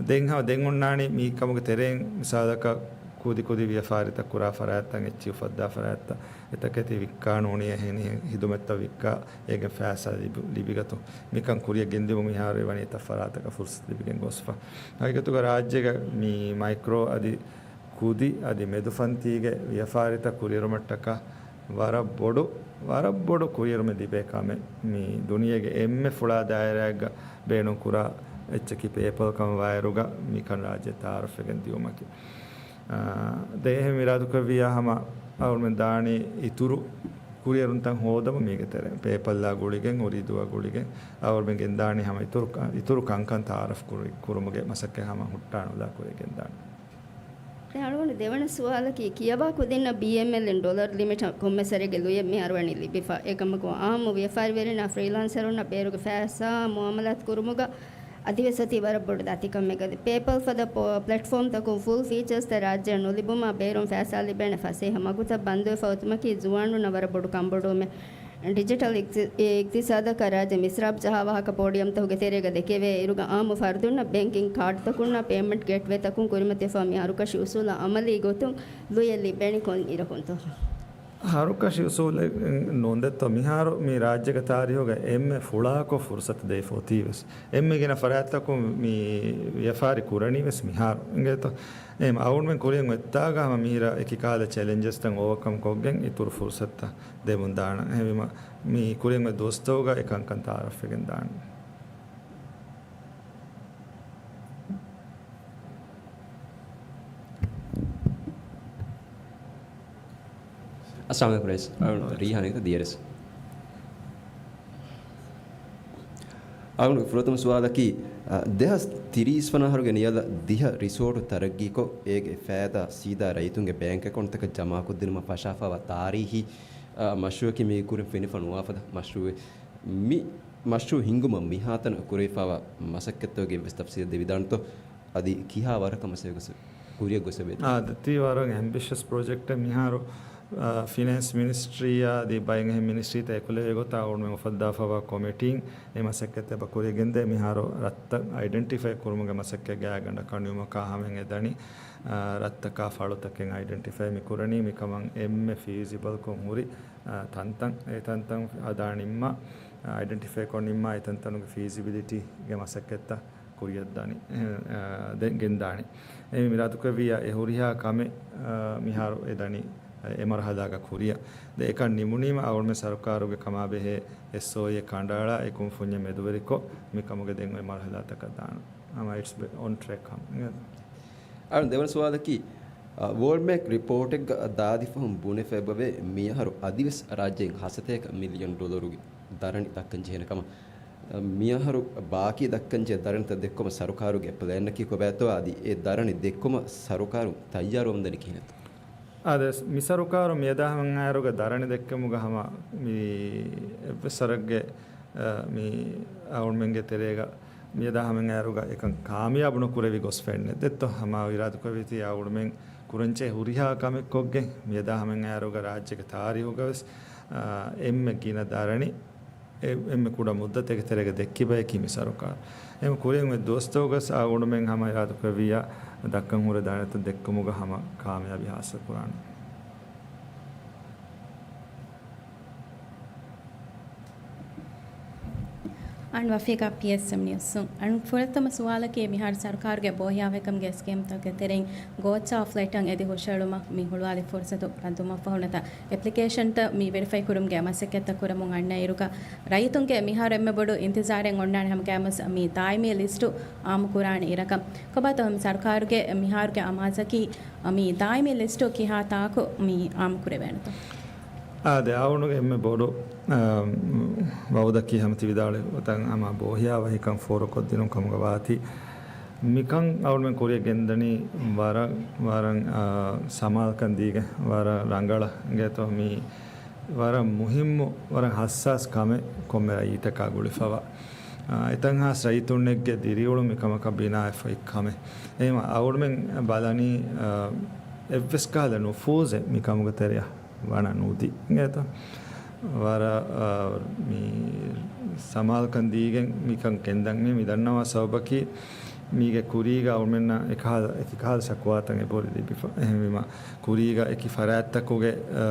ދެން ހަ-، ދެން އޮންނާނީ މި ކަމުގެ ތެރެއިން މިސާލަކަށް ކުދި ކުދި ވިޔަފާރިތައް ކުރާ ފަރާތްތައް، އެއްޗިހި އުފައްދާ ފަރާތްތައް، އެތަކެތި ވިއްކާ ނޫނީ އެހެނިހެން ހިދުމަތްތައް ވިއްކާ އޭގެ ފައިސާ ލިބި-، ލިބިގަތު. މިކަން ކުރިއަށް ގެންދިއުމު މިހާރު އެވަނީ އެތައް ފަރާތަކަށް ފުރުސަތު ލިބިގެން ގޮސްފަ. ހަގީގަތުގަ ރާއްޖޭގަ މި މައިކްރޯ އަދި ކުދި އަދި މެދުފަންތީގެ ވިޔަފާރިތައް ކުރިއެރުމަށްޓަކާ ވަރަށް ބޮޑު، ވަރަށް ބޮޑު ކުރިއެރުމެއް ލިބޭ ކަމެއް. މި ދުނިޔޭގެ އެންމެ ފުޅާ ދާއިރާއެއްގަ ބޭނުން ކުރާ އެއްޗަކީ ޕޭޕަލް ކަމަށް ވާއިރުގަ މިކަން ރާއްޖެ ތައާރަފްވެގެން ދިއުމަކީ. އާ، ދެން އެހެން އިރާދަކުރެއްވިއްޔާ ހަމަ އަޅުމެން ދާނީ އިތުރު ކުރިއެރުންތައް ހޯދަމުން މީގެ ތެރެ. ޕޭޕަލްއާ ގުޅިގެން، އުރީދޫއާ ގުޅިގެން އަޅުމެން ގެންދާނީ ހަމަ އިތުރު ކަ-، އިތުރު ކަންކަން ތައާރަފް ކުރި-، ކުރުމުގެ މަސައްކަތް ހަމަ ހުއްޓާނުލާ ކުރި ގެންދާނީ. ދެން އަޅުގަނޑު ދެވަނަ ސުވާލަކީ، ކިޔަވާ ކުދިންނަށް ބީއެމްއެލްއިން ޑޮލަރު ލިމިޓަށް ކޮންމެ ސަރެއްގެ ލުޔެއް މިހާރު ވަނީ ލިބިފަ. އެކަމަކު، އާއްމު ވިޔަފާރިވެރިންނާ ފްރީލާންސަރުންނަށް ބޭރުގެ ފައިސާ މުއާމަލާތު ކުރުމުގަ އަދިވެސް އޮތީ ވަރަށް ބޮޑު ދަތިކަމެއް. އަދި ޕޭޕަލް ފަދަ ޕޯ-، ޕްލެޓްފޯމްތަކުން ފުލް ފީޗާސްތައް ރާއްޖެއަށް ނުލިބުމާ، ބޭރުން ފައިސާ ލިބޭނެ ފަސޭހަ މަގުތައް ބަންދުވެފަ އޮތުމަކީ ޒުވާނުންނަށް ވަރަށް ބޮޑު ކަންބޮޑުވުމެއް. ޑިޖިޓަލް އިގްތި-، އިގްތިސާދަކަށް ރާއްޖެ މިސްރާބު ޖަހާ ވާހަކަ ޕޯޑިއަމްތަކުގެ ތެރޭގަ ދެކެވޭ އިރުގަ އާއްމު ފަރުދުންނަށް ބޭންކިން ކާޑުތަކުންނާ ޕޭމަންޓް ގޭޓްވޭތަކުން ކުރިމަތިވެފަވާ މި ހަރުކަށި އުސޫލާ އަމަލީ ގޮތުން ލުޔެއް ލިބޭނީ ކޮން އިރަކުންތޯ؟ ހަރުކަށި އުސޫލެއް ނޫން ދެއްތޯ؟ މިހާރު މި ރާއްޖޭގެ ތާރީހުގަ އެންމެ ފުޅާކޮށް ފުރުސަތު ދެވިފަ އޮތީވެސް. އެންމެ ގިނަ ފަރާތްތަކުން މި ވިޔަފާރި ކުރަނީވެސް މިހާރު. އިނގޭތޯ؟ އެހެން އަޅުގަނޑުމެން ކުރިއަށް އޮތްތާގަ ހަމަ މިހިރަ އެކި ކަހަލަ ޗެލެންޖަސްތައް އޯވަކަމް ކޮށްގެން އިތުރު ފުރުސަތުތައް ދެމުން ދާނަން. އެހެންވީމަ، މި ކުރިއަށް އޮތް ދުވަސްތަކުގަ އެ ކަންކަން ތައާރަފްވެގެން ދާނެ. އައްސަލާމު ޢަލައިކުމް ރައީސް. އަޅުގަނޑު ރީހާން ދިޔަރެސް. އަޅުގަނޑު ފުރަތަމަ ސުވާލަކީ، އަ، ދެހާސް ތިރީސް ވަނަ އަހަރުގެ ނިޔަލަށް ދިހަ ރިސޯޓު ތަރައްގީކޮށް، އޭގެ ފައިދާ ސީދާ ރައްޔިތުންގެ ބޭންކް އެކައުންޓްތަކަށް ޖަމާކޮށްދިނުމަށް ފަށާފައިވާ ތާރީހީ، އަ، މަޝްރޫޢަކީ މީގެ ކުރިން ފެނިފަ ނުވާފަދަ މަޝްރޫޢެއް. މި މަޝްރޫޢު ހިންގުމަށް މިހާތަނަށް ކުރެވިފައިވާ މަސައްކަތްތަކުގެ އެއްވެސް ތަފްސީލެއް ދެވިދާނެތޯ؟ އަދި ކިހާ ވަރަކަށް މަސައްކަތް ކުރިއަށް ގޮސް އެބައޮތް؟ އާ، ދަތި ވަރަށް އެމްބިޝަސް ޕްރޮޖެކްޓެއް. މިހާރު، އާ، ފިނޭންސް މިނިސްޓްރީއާ އަދި ބައެއް އެހެން މިނިސްޓްރީތައް އެކުލެވޭ ގޮތަށް އަޅުގަނޑުމެން އުފައްދާފައިވާ ކޮމިޓީން އެ މަސައްކަތް އެބަ ކުރިއަށް ގެންދޭ. މިހާރު ރަށްތައް އައިޑެންޓިފައި ކުރުމުގެ މަސައްކަތް ގާތްގަނޑަކަށް ނިމުމަކާ ހަމައިން އެދަނީ، އާ، ރަށްތަކާ ފަޅުތަކެއް އައިޑެންޓިފައި މި ކުރަނީ. މިކަމަށް އެންމެ ފީޒިބަލްކޮށް ހުރި، އާ، ތަންތަން، އެ ތަންތަން ހަދާ ނިންމާ، އާ، އައިޑެންޓިފައިކޮށް ނިންމާ، އެ ތަންތަނުގެ ފީޒިބިލިޓީގެ މަސައްކަތްތައް ކުރިއަށްދާނީ، އެ، އަ، ދެ-، ގެންދާނީ. އެ މި އިރާދަކުރެއްވިއްޔާ އެ ހުރިހާ ކަމެއް، އަ، މިހާރު އެ ދަނީ އެ މަރުހަލާގަ ކުރިއަށް. ދެ އެކަން ނިމުނީމަ އަޅުގަނޑުމެން ސަރުކާރުގެ ކަމާބެހޭ އެސްއޯއީއެއް ކަނޑައަޅާ އެ ކުންފުންޏެއް މެދުވެރިކޮށް މި ކަމުގެ ދެން އޮތް މަރުހަލާތަކަށް ދާނަން. ހަމަ it's on track ހަމަ. އަޅު ދެވަނަ ސުވާލަކީ، އަ، ވޯލްޑް ބޭންކް ރިޕޯޓެއްގަ ދާދި ފަހުން ބުނެފައިބަވޭ މިއަހަރު އަދިވެސް ރާއްޖޭން ހަސަތޭކަ މިލިއަން ޑޮލަރުގެ ދަރަނި ދައްކަން ޖެހޭނެ ކަމަށް. މިއަހަރު ބާކީ ދައްކަންޖެހޭ ދަރަނިތައް ދެއްކުމަށް ސަރުކާރުގެ ޕްލޭންއަކީ ކޮބާތޯ އަދި އެ ދަރަނި ދެއްކުމަށް ސަރުކާރުން ތައްޔާރުވަމުންދަނީ ކިހިނެއްތޯ؟ އާދެ، މި ސަރުކާރު މިއަދާ ހަމައަށް އައިރުގަ ދަރަނި ދެއްކެމުގަ ހަމަ މި އެއްވެސް ސަރަށްގެ، އަ، މި އަޅުގަނޑުމެންގެ ތެރޭގަ މިއަދާ ހަމައަށް އައިރުގަ އެކަން ކާމިޔާބު ނުކުރެވި ގޮސް ފެންނެ ދެއްތޯ؟ ހަމަ އިރާދަކުރެއްވީތީ އަޅުގަނޑުމެން ކުރަންޖެހޭ ހުރިހާ ކަމެއް ކޮށްގެން މިއަދާ ހަމައަށް އައިރުގަ ރާއްޖޭގެ ތާރީހުގަވެސް، އާ، އެންމެ ގިނަ ދަރަނި، އެ-، އެންމެ ކުޑަ މުއްދަތެއްގެ ތެރޭގަ ދެއްކި ބަޔަކީ މި ސަރުކާރު. އެހެން ކުރިން އޮތް ދުވަސްތަކުގަސް އަޅުގަނޑުމެން ހަމަ އިރާދަކުރެއްވިއްޔާ ދައްކަން ހުރެ ދަރަނިތައް ދެއްކުމުގަ ހަމަ ކާމިޔާބީ ހާސިލް ކުރާނެ. އަން ވަފީގާ ޕީއެސްއެމް ނިއުސުން. އަން ފުރަތަމަ ސުވާލަކީ، މިހާރު ސަރުކާރުގެ ބޯހިޔާވަހިކަމުގެ ސްކީމްތަކުގެ ތެރެއިން ގޯއްޗާ ފްލެޓަށް އެދި ހުށައެޅުމަށް މި ހުޅުވާލި ފުރުސަތު ރަންދުމަށްފަހު ނުވަތަ އެޕްލިކޭޝަންތައް މި ވެރިފައި ކުރުމުގެ މަސައްކަތްތައް ކުރަމުން އަންނައިރުގަ، ރައްޔިތުންގެ މިހާރު އެންމެ ބޮޑު އިންތިޒާރެއް އޮންނާނެ ހަމަގައިމުވެސް މި ދާއިމީ ލިސްޓު އާއްމު ކުރާނެ އިރަކަށް. ކޮބާތޯ ހަމަ ސަރުކާރުގެ މިހާރުގެ އަމާޒަކީ މި ދާއިމީ ލިސްޓު ކިހާ ތާކު މި އާއްމު ކުރެވޭނެތޯ؟ އާދެ، އަޅުގަނޑުގެ އެންމެ ބޮޑު، އަ، ވައުދަކީ ހަމަ ތި ވިދާޅުވި ގޮތަށް ހަމަ ބޯހިޔާވަހިކަން ފޯރުކޮށްދިނުން ކަމުގަ ވާތީ. މިކަން އަޅުގަނޑުމެން ކުރިއަށް ގެންދަނީ ވަރަށް، ވަރަށް، އާ، ސަމާލުކަން ދީގެން ވަރަށް ރަނގަޅަށް އިނގޭތޯ މީ ވަރަށް މުހިއްމު، ވަރަށް ހައްސާސް ކަމެއް ކޮންމެ ރައްޔިތަކާ ގުޅިފަވާ. އާ، އެތަން ހާސް ރައްޔިތުންނެއްގެ ދިރިއުޅުން މިކަމަކަށް ބިނާވެފައި ކަމެއް. އެހެންވީމަ އަޅުގަނޑުމެން ބަލަނީ، އާ، އެއްވެސް ކަހަލަ ނުފޫޒެއް މިކަމުގެ ތެރެއަށް ވަނަ ނުދީ އިނގޭތޯ. ވަރަށް، އާ، މި ސަމާލުކަން ދީގެން މިކަން ގެންދަން މި، މި ދަންނަވާ ސަބަބަކީ މީގެ ކުރީގަ އަޅުގަނޑުމެންނަށް އެކަހަލަ، އެކި ކަހަލަ ޝަކުވާތައް އެބަހުރި ލިބިފަ. އެހެންވީމަ ކުރީގަ އެކި ފަރާތްތަކުގެ، އާ،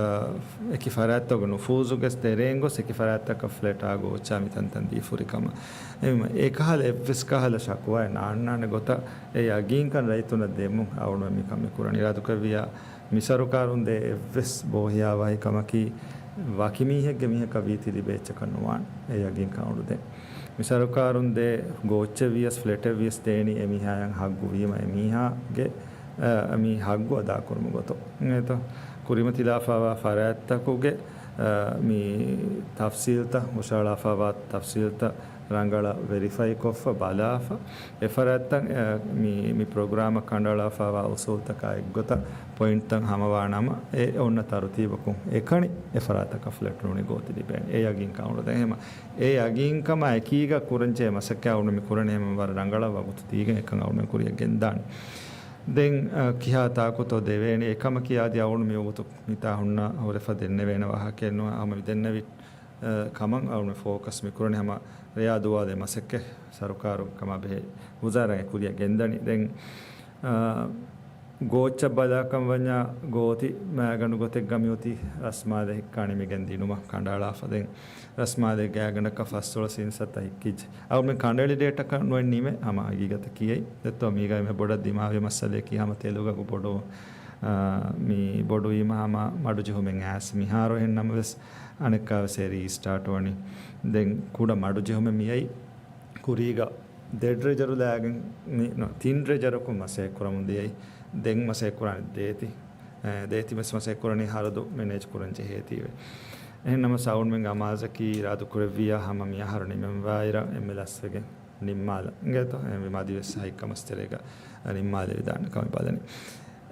އެކި ފަރާތްތަކުގެ ނުފޫޒުގެ ތެރެއިން ގޮސް އެކި ފަރާތްތަކަށް ފްލެޓާ ގޯއްޗާ މިތަންތަން ދީފަ ހުރި ކަމަށް. އެހެންވީމަ އެކަހަލަ އެއްވެސް ކަހަލަ ޝަކުވާއެއް ނާންނާނެ ގޮތަށް އެ ޔަގީންކަން ރައްޔިތުންނަށް ދެމުން އަޅުގަނޑުމެން މިކަން މި ކުރަނީ. އިރާދަކުރެއްވިއްޔާ މި ސަރުކާރުން ދޭ އެއްވެސް ބޯހިޔާވަހިކަމަކީ ވަކި މީހެއްގެ މީހަކަށް ވީތި ލިބޭ އެއްޗަކަށް ނުވާނެ. އެ ޔަގީންކަން އަޅުގަނޑު ދޭ. މި ސަރުކާރުން ދޭ ގޯއްޗެއް ވިޔަސް ފްލެޓެއް ވިޔަސް ދޭނީ އެ މީހާޔަށް ހައްގު ވީމަ އެ މީހާގެ، އަ، މި ހައްގު އަދާކުރުމުގެ ގޮތުން. އެހެންތޯ؟ ކުރިމަތިލާފައިވާ ފަރާތްތަކުގެ، އަ، މި ތަފްސީލްތައް، ހުށަހަޅާފައިވާ ތަފްސީލްތައް ރަނގަޅަށް ވެރިފައި ކޮށްފަ ބަލާފަ، އެ ފަރާތްތައް، އަ، މި، މި ޕްރޮގްރާމަށް ކަނޑައަޅާފައިވާ އުސޫލްތަކާ އެއްގޮތަށް ޕޮއިންޓްތައް ހަމަވާ ނަމަ، އެ އޮންނަ ތަރުތީބަކުން އެކަނި އެ ފަރާތަކަށް ފްލެޓް ނޫނީ ގޯތި ލިބޭނެ. އެ ޔަގީންކަން އަޅުގަނޑު ދޭ. އެހެންވީމަ އެ ޔަގީންކަމާ އެކީގަ ކުރަންޖެހޭ މަސައްކަތް އަޅުގަނޑު މި ކުރަނީ ހަމަ ވަރަށް ރަނގަޅަށް ވަގުތު ދީގެން އެކަން އަޅުގަނޑު މި ކުރިއަށް ގެންދާނެ. ދެން، އަ، ކިހާ ތާކުތޯ ދެވޭނެ؟ އެކަމަކީ އަދި އަޅުގަނޑު މިވަގުތު މިތާ ހުންނަ ހުރެފަ ދެންނެވޭނެ ވާހަކައެއް ނޫން. ހަމަ މި ދެންނެވި އަ، ކަމަށް އަޅުގަނޑު ފޯކަސް މި ކުރަނީ ހަމަ ރެޔާ ދުވާލު މަސައްކަތް ސަރުކާރު ކަމާ ބެހޭ ވުޒާރާއެއް ކުރިއަށް ގެންދަނީ. ދެން، އަ، ގޯއްޗަށް ބަލާކަން ވަންޏާ ގޯތި މައިގަނޑު ގޮތެއްގަ މިއޮތީ ރަސްމާލެ ހިއްކާނީ މި ގެންދިނުމަށް ކަނޑައަޅާފަ. ދެން ރަސްމާލެ ގާތްގަނޑަކަށް ފަސްދޮޅަސް އިންސައްތަ ހިއްކިއްޖެ. އަޅުގަނޑު ކަނޑައެޅި ޑޭޓަކަށް ނުވެ ނިމޭ ހަމަ ހަގީގަތަށް ކިޔައި. ދެއްތޯ މީގަ މި ބޮޑަށް ދިމާވި މައްސަލައަކީ ހަމަ ތެލުގަ ބޮޑު، އަ، މި ބޮޑުވީމަ ހަމަ މަޑުޖެހުމެއް އައިސް މިހާރު އެހެން ނަމަވެސް އަނެއްކާވެސް އެ ރީސްޓާޓް ވަނީ. ދެން ކުޑަ މަޑުޖެހުމެއް މިއައީ ކުރީގަ ދެ ޑްރެޖަރު ލާގެން މި، ނޯ، ތިން ޑްރެޖަރަކުން މަސައްކަތް ކުރަމުން ދިޔައީ. ދެން މަސައްކަތް ކުރާނީ ދޭތި. އެ، ދޭތި ވެސް މަސައްކަތް ކުރަނީ ހަރަދު މެނޭޖް ކުރަން ޖެހޭތީވެ. އެހެން ނަމަ އަޅުގަނޑުމެންގެ އަމާޒަކީ އިރާދަ ކުރެއްވިއްޔާ ހަމަ މިއަހަރު ނިމެންވާއިރަށް އެންމެ ލަސްވެގެން ނިންމާލަން. އިނގޭތޯ؟ އެހެންވީމަ އަދިވެސް ހަތް ކަމަސް ތެރޭގަ ނިންމާލެވިދާނެ ކަމެއް ބަލަނީ.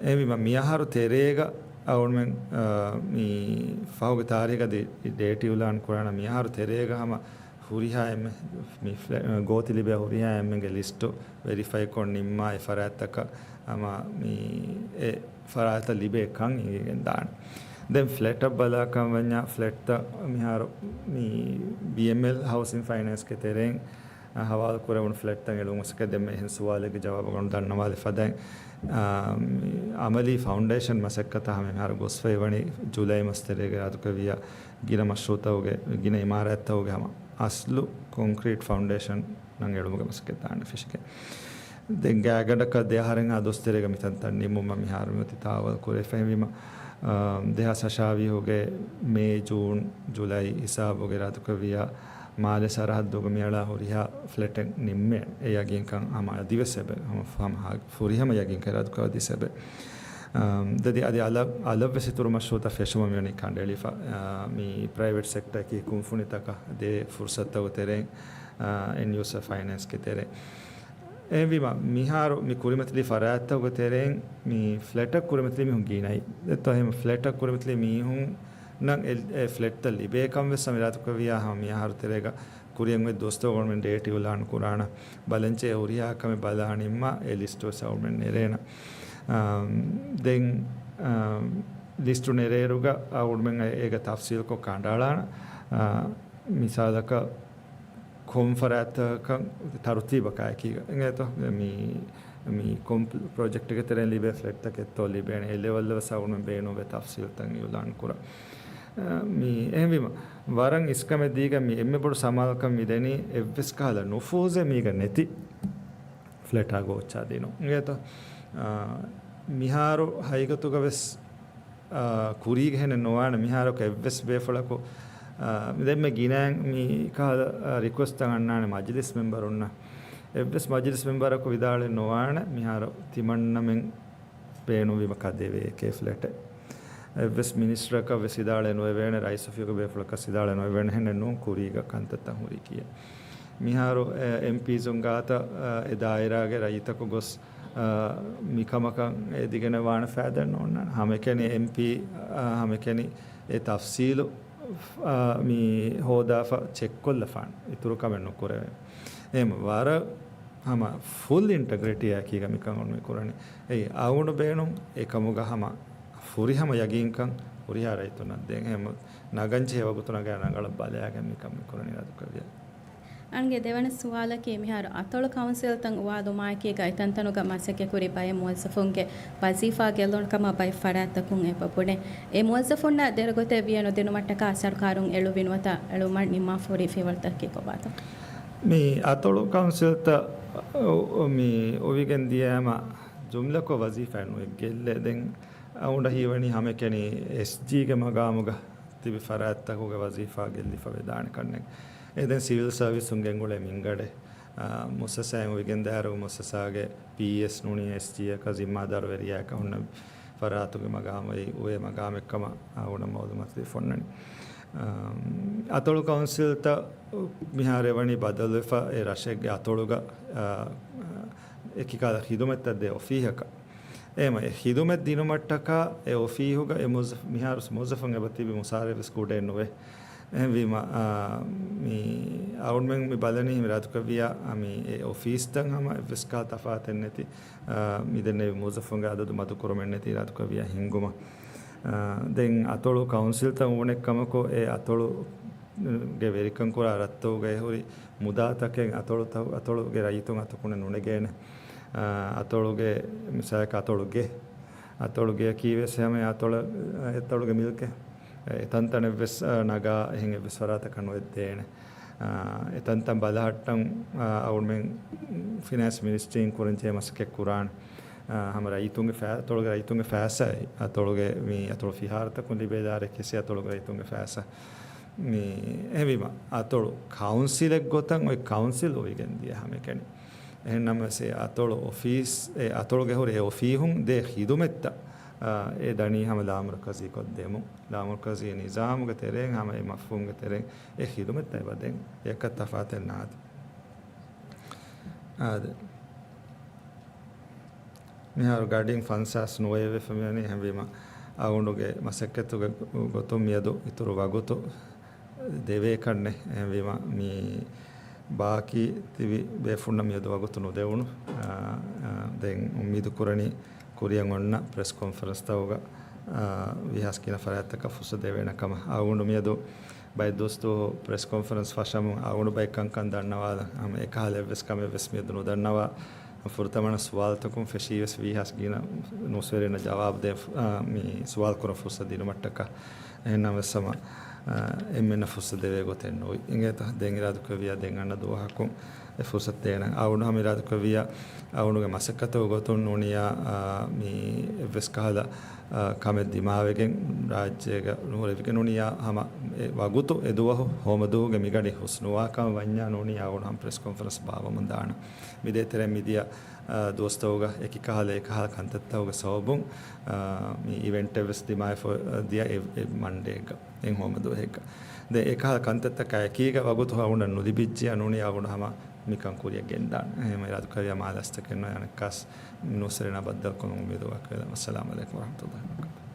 އެހެންވީމަ މިއަހަރު ތެރޭގަ އަޅުގަނޑުމެން، އާ، މި ފަހުގެ ތާރީޚަށް އަދި ޑޭޓް އިއުލާން ކުރާނަން. މިއަހަރު ތެރޭގަ ހަމަ ހުރިހާ އެންމެ މި ފްލެ-، ގޯތި ލިބޭ ހުރިހާ އެންމެންގެ ލިސްޓު ވެރިފައިކޮށް ނިންމާ އެ ފަރާތްތަކަށް ހަމަ މި އެ ފަރާތްތައް ލިބޭ ކަން އެނގިގެން ދާނެ. ދެން ފްލެޓަށް ބަލާކަން ވަންޏާ ފްލެޓްތައް މިހާރު މި ބީއެމްއެލް ހައުސިން ފައިނޭންސްގެ ތެރެއިން އަ، ހަވާލު ކުރެވުނު ފްލެޓްތައް އެޅުން މަސައްކަތް ދެންމެ އެހެން ސުވާލެއްގެ ޖަވާބު އަޅުގަނޑު ދަންނަވާލި ފަދައިން، އާ، މި އަމަލީ ފައުންޑޭޝަން މަސައްކަތަށް ހަމަ މިހާރު ގޮސްފައި ވަނީ ޖުލައި މަސް ތެރޭގަ އިރާދަކުރެއްވިއްޔާ ގިނަ މަޝްރޫއުތަކުގެ، ގިނަ އިމާރާތްތަކުގެ ހަމަ އަސްލު ކޮންކްރީޓް ފައުންޑޭޝަން ނަން އެޅުމުގެ މަސައްކަތް ދާނެ ފެށިގެން. ދެން ގާތްގަނޑަކަށް ދެ އަހަރެއްހާ ދުވަސް ތެރޭގަ މިތަންތަން ނިމުމަށް މިހާރު މިއޮތީ ތާވަލް ކުރެވިފަ. އެހެންވީމަ، އާ، ދެހާސް ހަށާވީހުގެ މޭ، ޖޫން، ޖުލައި ހިސާބުގަ އިރާދަކުރެއްވިއްޔާ މާލެ ސަރަހައްދުގަ މިއަޅާ ހުރިހާ ފްލެޓެއް ނިންމޭނެ. އެ ޔަގީންކަން ހަމަ އަދިވެސް އެބަ، ހަމަ، ހަމަ ފުރިހަމަ ޔަގީންކަން އިރާދަކުރެއްވިއްޔާ އަދި ސެބެ. އާ، ދެން އަދި އަލަށް، އަލަށްވެސް އިތުރު މަޝްރޫއުތައް ފެށުމަށް މިވަނީ ކަނޑައެޅިފަ. އާ، މި ޕްރައިވެޓް ސެކްޓަރ އެކި ކުންފުނިތަކަށް ދޭ ފުރުސަތުތަކުގެ ތެރެއިން، އާ، އެންޑް ޔޫސަރ ފައިނޭންސްގެ ތެރެއިން. އެހެންވީމަ، މިހާރު މި ކުރިމަތިލި ފަރާތްތަކުގެ ތެރެއިން މި ފްލެޓަށް ކުރިމަތިލި މީހުން ގިނައީ. ދެއްތޯ، އެހެން ފްލެޓަށް ކުރިމަތިލި މީހުންނަށް އެ، އެ ފްލެޓްތައް ލިބޭކަން ވެސް ހަމަ އިރާދަކުރެއްވިއްޔާ ހަމަ މިއަހަރު ތެރޭގަ ކުރިއަށް އޮތް ދުވަސްތަކުގަ އަޅުމެން ޑޭޓް އިއުލާން ކުރާނަން. ބަލަންޗޭ ހުރިހާ ކަމެއް ބަލާ ނިންމާ އެ ލިސްޓު ވެސް އަޅުމެން ނެރޭނަން. އާ، ދެން، އާ، ލިސްޓު ނެރޭއިރުގަ އަޅުމެން އޭގަ ތަފްސީލްކޮށް ކަނޑައަޅާނަން. އާ، މިސާލަކަށް ކޮން ފަރާތްތަކަކަށް ތަރުތީބަކާ އެކީގަ އިނގޭތޯ؟ މި، މި ކޮން ޕްރޮޖެކްޓްގެ ތެރެއިން ލިބޭ ފްލެޓްތަކެއްތޯ ލިބޭނެ. އެ ލެވެލްއަށް ވެސް އަޅުމެން ބޭނުންވޭ ތަފްސީލްތައް އިއުލާން ކުރަން. އާ، މި އެހެންވީމަ، ވަރަށް އިސްކަމެއް ދީގެން މި އެންމެ ބޮޑު ސަމާލުކަން މި ދެނީ އެއްވެސް ކަހަލަ ނުފޫޒެއް މީގަ ނެތި ފްލެޓާ ގޯއްޗާ ދިނުން. އިނގޭތޯ؟ އާ، މިހާރު ހަގީގަތުގަ ވެސް، އާ، ކުރީގަ އެހެނެއް ނުވާނެ. މިހާރަކު އެއްވެސް ބޭފުޅަކު، އާ، ދެންމެ ގިނައިން މި ކަހަލަ، އާ، ރިކުއެސްޓްތައް އަންނާނެ މަޖިލިސް މެމްބަރުންނަށް. އެއްވެސް މަޖިލިސް މެމްބަރަކު ވިދާޅެއް ނުވާނެ މިހާރު ތިމަންނަމެން ބޭނުންވީމަ ކަދޭވޭ އެކޭ ފްލެޓެއް. އެއްވެސް މިނިސްޓަރަކަށް ވެސް ވިދާޅެއް ނުވެވޭނެ، ރައީސް އޮފީހުގެ ބޭފުޅަކަށް ވެސް ވިދާޅެއް ނުވެވޭނެ. އެހެނެއް ނޫން ކުރީގަ ކަންތައްތައް ހުރީ ކިޔަން. މިހާރު، އެ، އެމްޕީސުން ގާތަށް، އެ، އެ ދާއިރާގެ ރައްޔިތަކު ގޮސް، އެ، މިކަމަކަށް އެދިގެނެއް ވާނެ ފައިދައެއް ނޯންނާނެ. ހަމައެކަނި އެމްޕީ، އެ، ހަމައެކަނި އެ ތަފްސީލު، އެ، މި ހޯދާފަ ޗެކްކޮށްލަފާނެ. އިތުރު ކަމެއް ނުކުރެވޭނެ. އެހެން ވަރަށް ހަމަ ފުލް އިންޓަގްރިޓީއާ އެކީގަ މިކަން އޮންނަ މި ކުރަނީ. އެއީ އަޅުގަނޑު ބޭނުން އެކަމުގަ ހަމަ ފުރިހަމަ ޔަގީންކަން ހުރިހާ ރައްޔިތުންނަށް ދޭން. އެހެން ނަގަންޖެހޭ ވަގުތު ނަގާ ރަނގަޅަށް ބަލާގެން މިކަން މި ކުރަނީ އިރާދަކުރެއްވިއްޔާ. އަޅުގަނޑުގެ ދެވަނަ ސުވާލަކީ މިހާރު އަތޮޅު ކައުންސިލްތައް އުވާލުމާއެކީގަ އެތަންތަނުގަ މަސައްކަތްކުރި ބައެއް މުވައްޒަފުންގެ ވަޒީފާ ގެއްލުނު ކަމަށް ބައެއް ފަރާތްތަކުން އެބަ ބުނޭ. އެ މުވައްޒަފުންނަށް ދެރަގޮތެއް ވިޔަ ނުދިނުމަށްޓަކާ ސަރުކާރުން އެޅުއްވި ނުވަތަ އެޅުމަށް ނިންމާފަ ހުރި ފިޔަވަޅުތަކަކީ ކޮބާތޯ؟ މި އަތޮޅު ކައުންސިލްތައް މި އޮވިގެން ދިޔައިމަ ޖުމްލަކޮށް ވަޒީފާއެއް ނުއެއް ގެއްލޭ. ދެން އަޅުގަނޑަށް ހީވަނީ ހަމައެކަނި އެސްޖީގެ މަގާމުގަ ތިބި ފަރާތްތަކުގެ ވަޒީފާ ގެއްލިފަ ވެދާނެ ކަންނެއް. އެ ދެން ސިވިލް ސަރވިސުން ގެންގުޅޭ މިންގަޑެއް، އާ، މުއައްސަސާއެއް އޮވިގެންދާއިރު މުއައްސަސާގެ ޕީއެސް ނޫނީ އެސްޖީއަކަށް ޒިންމާދާރުވެރިޔާއަކަށް ހުންނަ ފަރާތުގެ މަގާމު އެއީ އޮވޭ މަގާމެއްކަމަށް އަޅުގަނޑަށް މައުލޫމާތު ލިބިފަ އޮންނަނީ. އާ، އަތޮޅު ކައުންސިލްތައް މިހާރު އެވަނީ ބަދަލުވެފަ އެ ރަށެއްގެ އަތޮޅުގަ، އާ، އެކިކަހަލަ ޚިދުމަތްތައް ދޭ އޮފީހަކަށް. އެހެމަ އެ ޚިދުމަތް ދިނުމަށްޓަކާ އެ އޮފީހުގަ އެ މުވައްޒަފް، މިހާރު މުވައްޒަފުން އެބަ ތިބި މުސާރައެއްވެސް ކުޑައެއް ނުވޭ. އެހެންވީމަ، އާ، މި އަޅުގަނޑުމެން މި ބަލަނީ މި އިރާދަކުރެއްވިއްޔާ، އާ، މި އެ އޮފީސްތައް ހަމަ އެއްވެސް ކަހަލަ ތަފާތެއް ނެތި، އާ، މި ދެންނެވި މުވައްޒަފުންގެ އަދަދު މަދުކުރުމެއް ނެތި އިރާދަކުރެއްވިއްޔާ ހިންގުމަށް. އާ، ދެން އަތޮޅު ކައުންސިލްތައް އުޅުނެއްކަމަކު އެ އަތޮޅުގެ ވެރިކަން ކުރާ ރަށްތަކުގައި ހުރި މުދާތަކެއް އަތޮޅުތައް، އަތޮޅުގެ ރައްޔިތުން އަތުކުންނެއް ނުނެގޭނެ. އާ، އަތޮޅުގެ މިސާލަކަށް އަތޮޅުގެ، އަތޮޅުގެއަކީ ވެސް ހަމަ އަތޮޅަށް، އަތޮޅުގެ މިލްކެއް. އެ، އެތަންތަނެއްވެސް، އާ، ނަގާ އެހެން އެއްވެސް ފަރާތަކަށް ނުއެއްދޭނެ. އާ، އެތަންތަން ބަލަހައްޓަން، އާ، އަޅުގަނޑުމެން ފިނޭންސް މިނިސްޓްރީން ކުރަންޖެހޭ މަސައްކަތް ކުރާނެ. އާ، ހަމަ ރައްޔިތުންގެ ފަ-، އަތޮޅުގެ ރައްޔިތުންގެ ފައިސާއެއް، އަތޮޅުގެ މި އަތޮޅު ފިހާރަތަކުން ލިބޭ ދާރެއް ކިސި އަތޮޅުގެ ރައްޔިތުންގެ ފައިސާ. މި އެހެންވީމަ، އަތޮޅު ކައުންސިލެއް ގޮތަށް އޮތް ކައުންސިލް އޮވިގެން ދިޔަ ހަމައެކަނި. އެހެންނަމަވެސް އެ އަތޮޅު އޮފީސް، އެ އަތޮޅުގެ ހުރި އެ އޮފީހުން ދޭ ޚިދުމަތްތައް، އާ، އެ ދަނީ ހަމަ ލާމަރުކަޒީ ކޮށްދެމުން. ލާމަރުކަޒީ ނިޒާމުގެ ތެރެއިން ހަމަ އެ މަފްހޫމުގެ ތެރެއިން އެ ޚިދުމަތްތައް އެބަ ދޭން. އެއަކަށް ތަފާތެއް ނާދެ. އާދެ. މިހާރު ގަޑިން ފަންސާސް ނުވައެއް ވެފަ މިވަނީ. އެހެންވީމަ، އަޅުގަނޑުގެ މަސައްކަތުގެ ގޮތުން މިއަދު އިތުރު ވަގުތު ދެވޭ ކަންނެއް. އެހެންވީމަ، މި ބާކީ ތިބި ބޭފުޅުންނަށް މިއަދު ވަގުތު ނުދެވުނު. އާ، އާ، ދެން އުއްމީދު ކުރަނީ ކުރިއަށް އޮންނަ ޕްރެސް ކޮންފަރެންސްތަކުގަ، އާ، ވީހާވެސް ގިނަ ފަރާތްތަކަށް ފުރުސަތު ދެވޭނެ ކަމަށް. އަޅުގަނޑު މިއަދު ބައެއް ދުވަސްދުވަހު ޕްރެސް ކޮންފަރެންސް ފަށަމުން އަޅުގަނޑު ބައެއް ކަންކަން ދަންނަވާލަން. ހަމަ އެކަހަލަ އެއްވެސް ކަމެއްވެސް މިއަދު ނުދަންނަވާ، ފުރަތަމަ ސުވާލުތަކުން ފެށީ ވެސް ވީހާސް ގިނަ ނޫސްވެރިންނަށް ޖަވާބު ދޭ، އާ، މި ސުވާލު ކުރަން ފުރުސަތު ދިނުމަށްޓަކާ. އެހެންނަމަވެސް ހަމަ، އާ، އެންމެންނަށް ފުރުސަތު ދެވޭ ގޮތެއް ނުވި. އިނގޭތަ؟ ދެން އިރާދަކުރެއްވިޔާ ދެން އަންނަ ދުވަހަކުން އެ ފުރުސަތު ދޭނަން. އަޅުގަނޑު ހަމަ އިރާދަކުރެއްވިޔާ އަޅުގަނޑުގެ މަސައްކަތުގެ ގޮތުން ނޫނިޔާ، އާ، މި އެއްވެސް ކަހަލަ، އާ، ކަމެއް ދިމާވެގެން ރާއްޖޭގަ ނުހުރެވިގެން ނޫނިޔާ ހަމަ އެ ވަގުތު އެ ދުވަހު ހޯމަދޫގެ މިގަޑި ހުސްނުވާކަމަށް ވަންޏާ ނޫނިޔާ އަޅުގަނޑު ހަމަ ޕްރެސް ކޮންފަރެންސް ބާއްވަމުން ދާނަން. މި ދޭތެރޭ މިދިޔަ، އާ، ދުވަސްތަކުގަ އެކި ކަހަލަ އެކަހަލަ ކަންތައްތަކުގެ ސަބަބުން، އާ، މި އިވެންޓެއް ވެސް ދިމާވެފަ ދިޔަ އެ، އެ މަންޑޭގަ އެ ހޯމަދުވަހެއްގަ. ދެން އެކަހަލަ ކަންތައްތަކާ އެކީގަ ވަގުތު އަޅުގަނޑަށް ނުލިބިއްޖެޔާ ނޫނިޔާ އަޅުގަނޑު ހަމަ މިކަން ކުރިއަށް ގެންދާނެ. އެހެން އިރާދަކުރެއްވިޔާ މާލަސްތަކެއް ނުވެ އަނެއްކާސް ނޫސްވެރިންނާ ބައްދަލުކޮށް އުއްމީދު ވަކިވެލަން. އައްސަލާމު ޢަލައިކުމް ވަރަޙްމަތުﷲ ވަބަރަކާތުހު.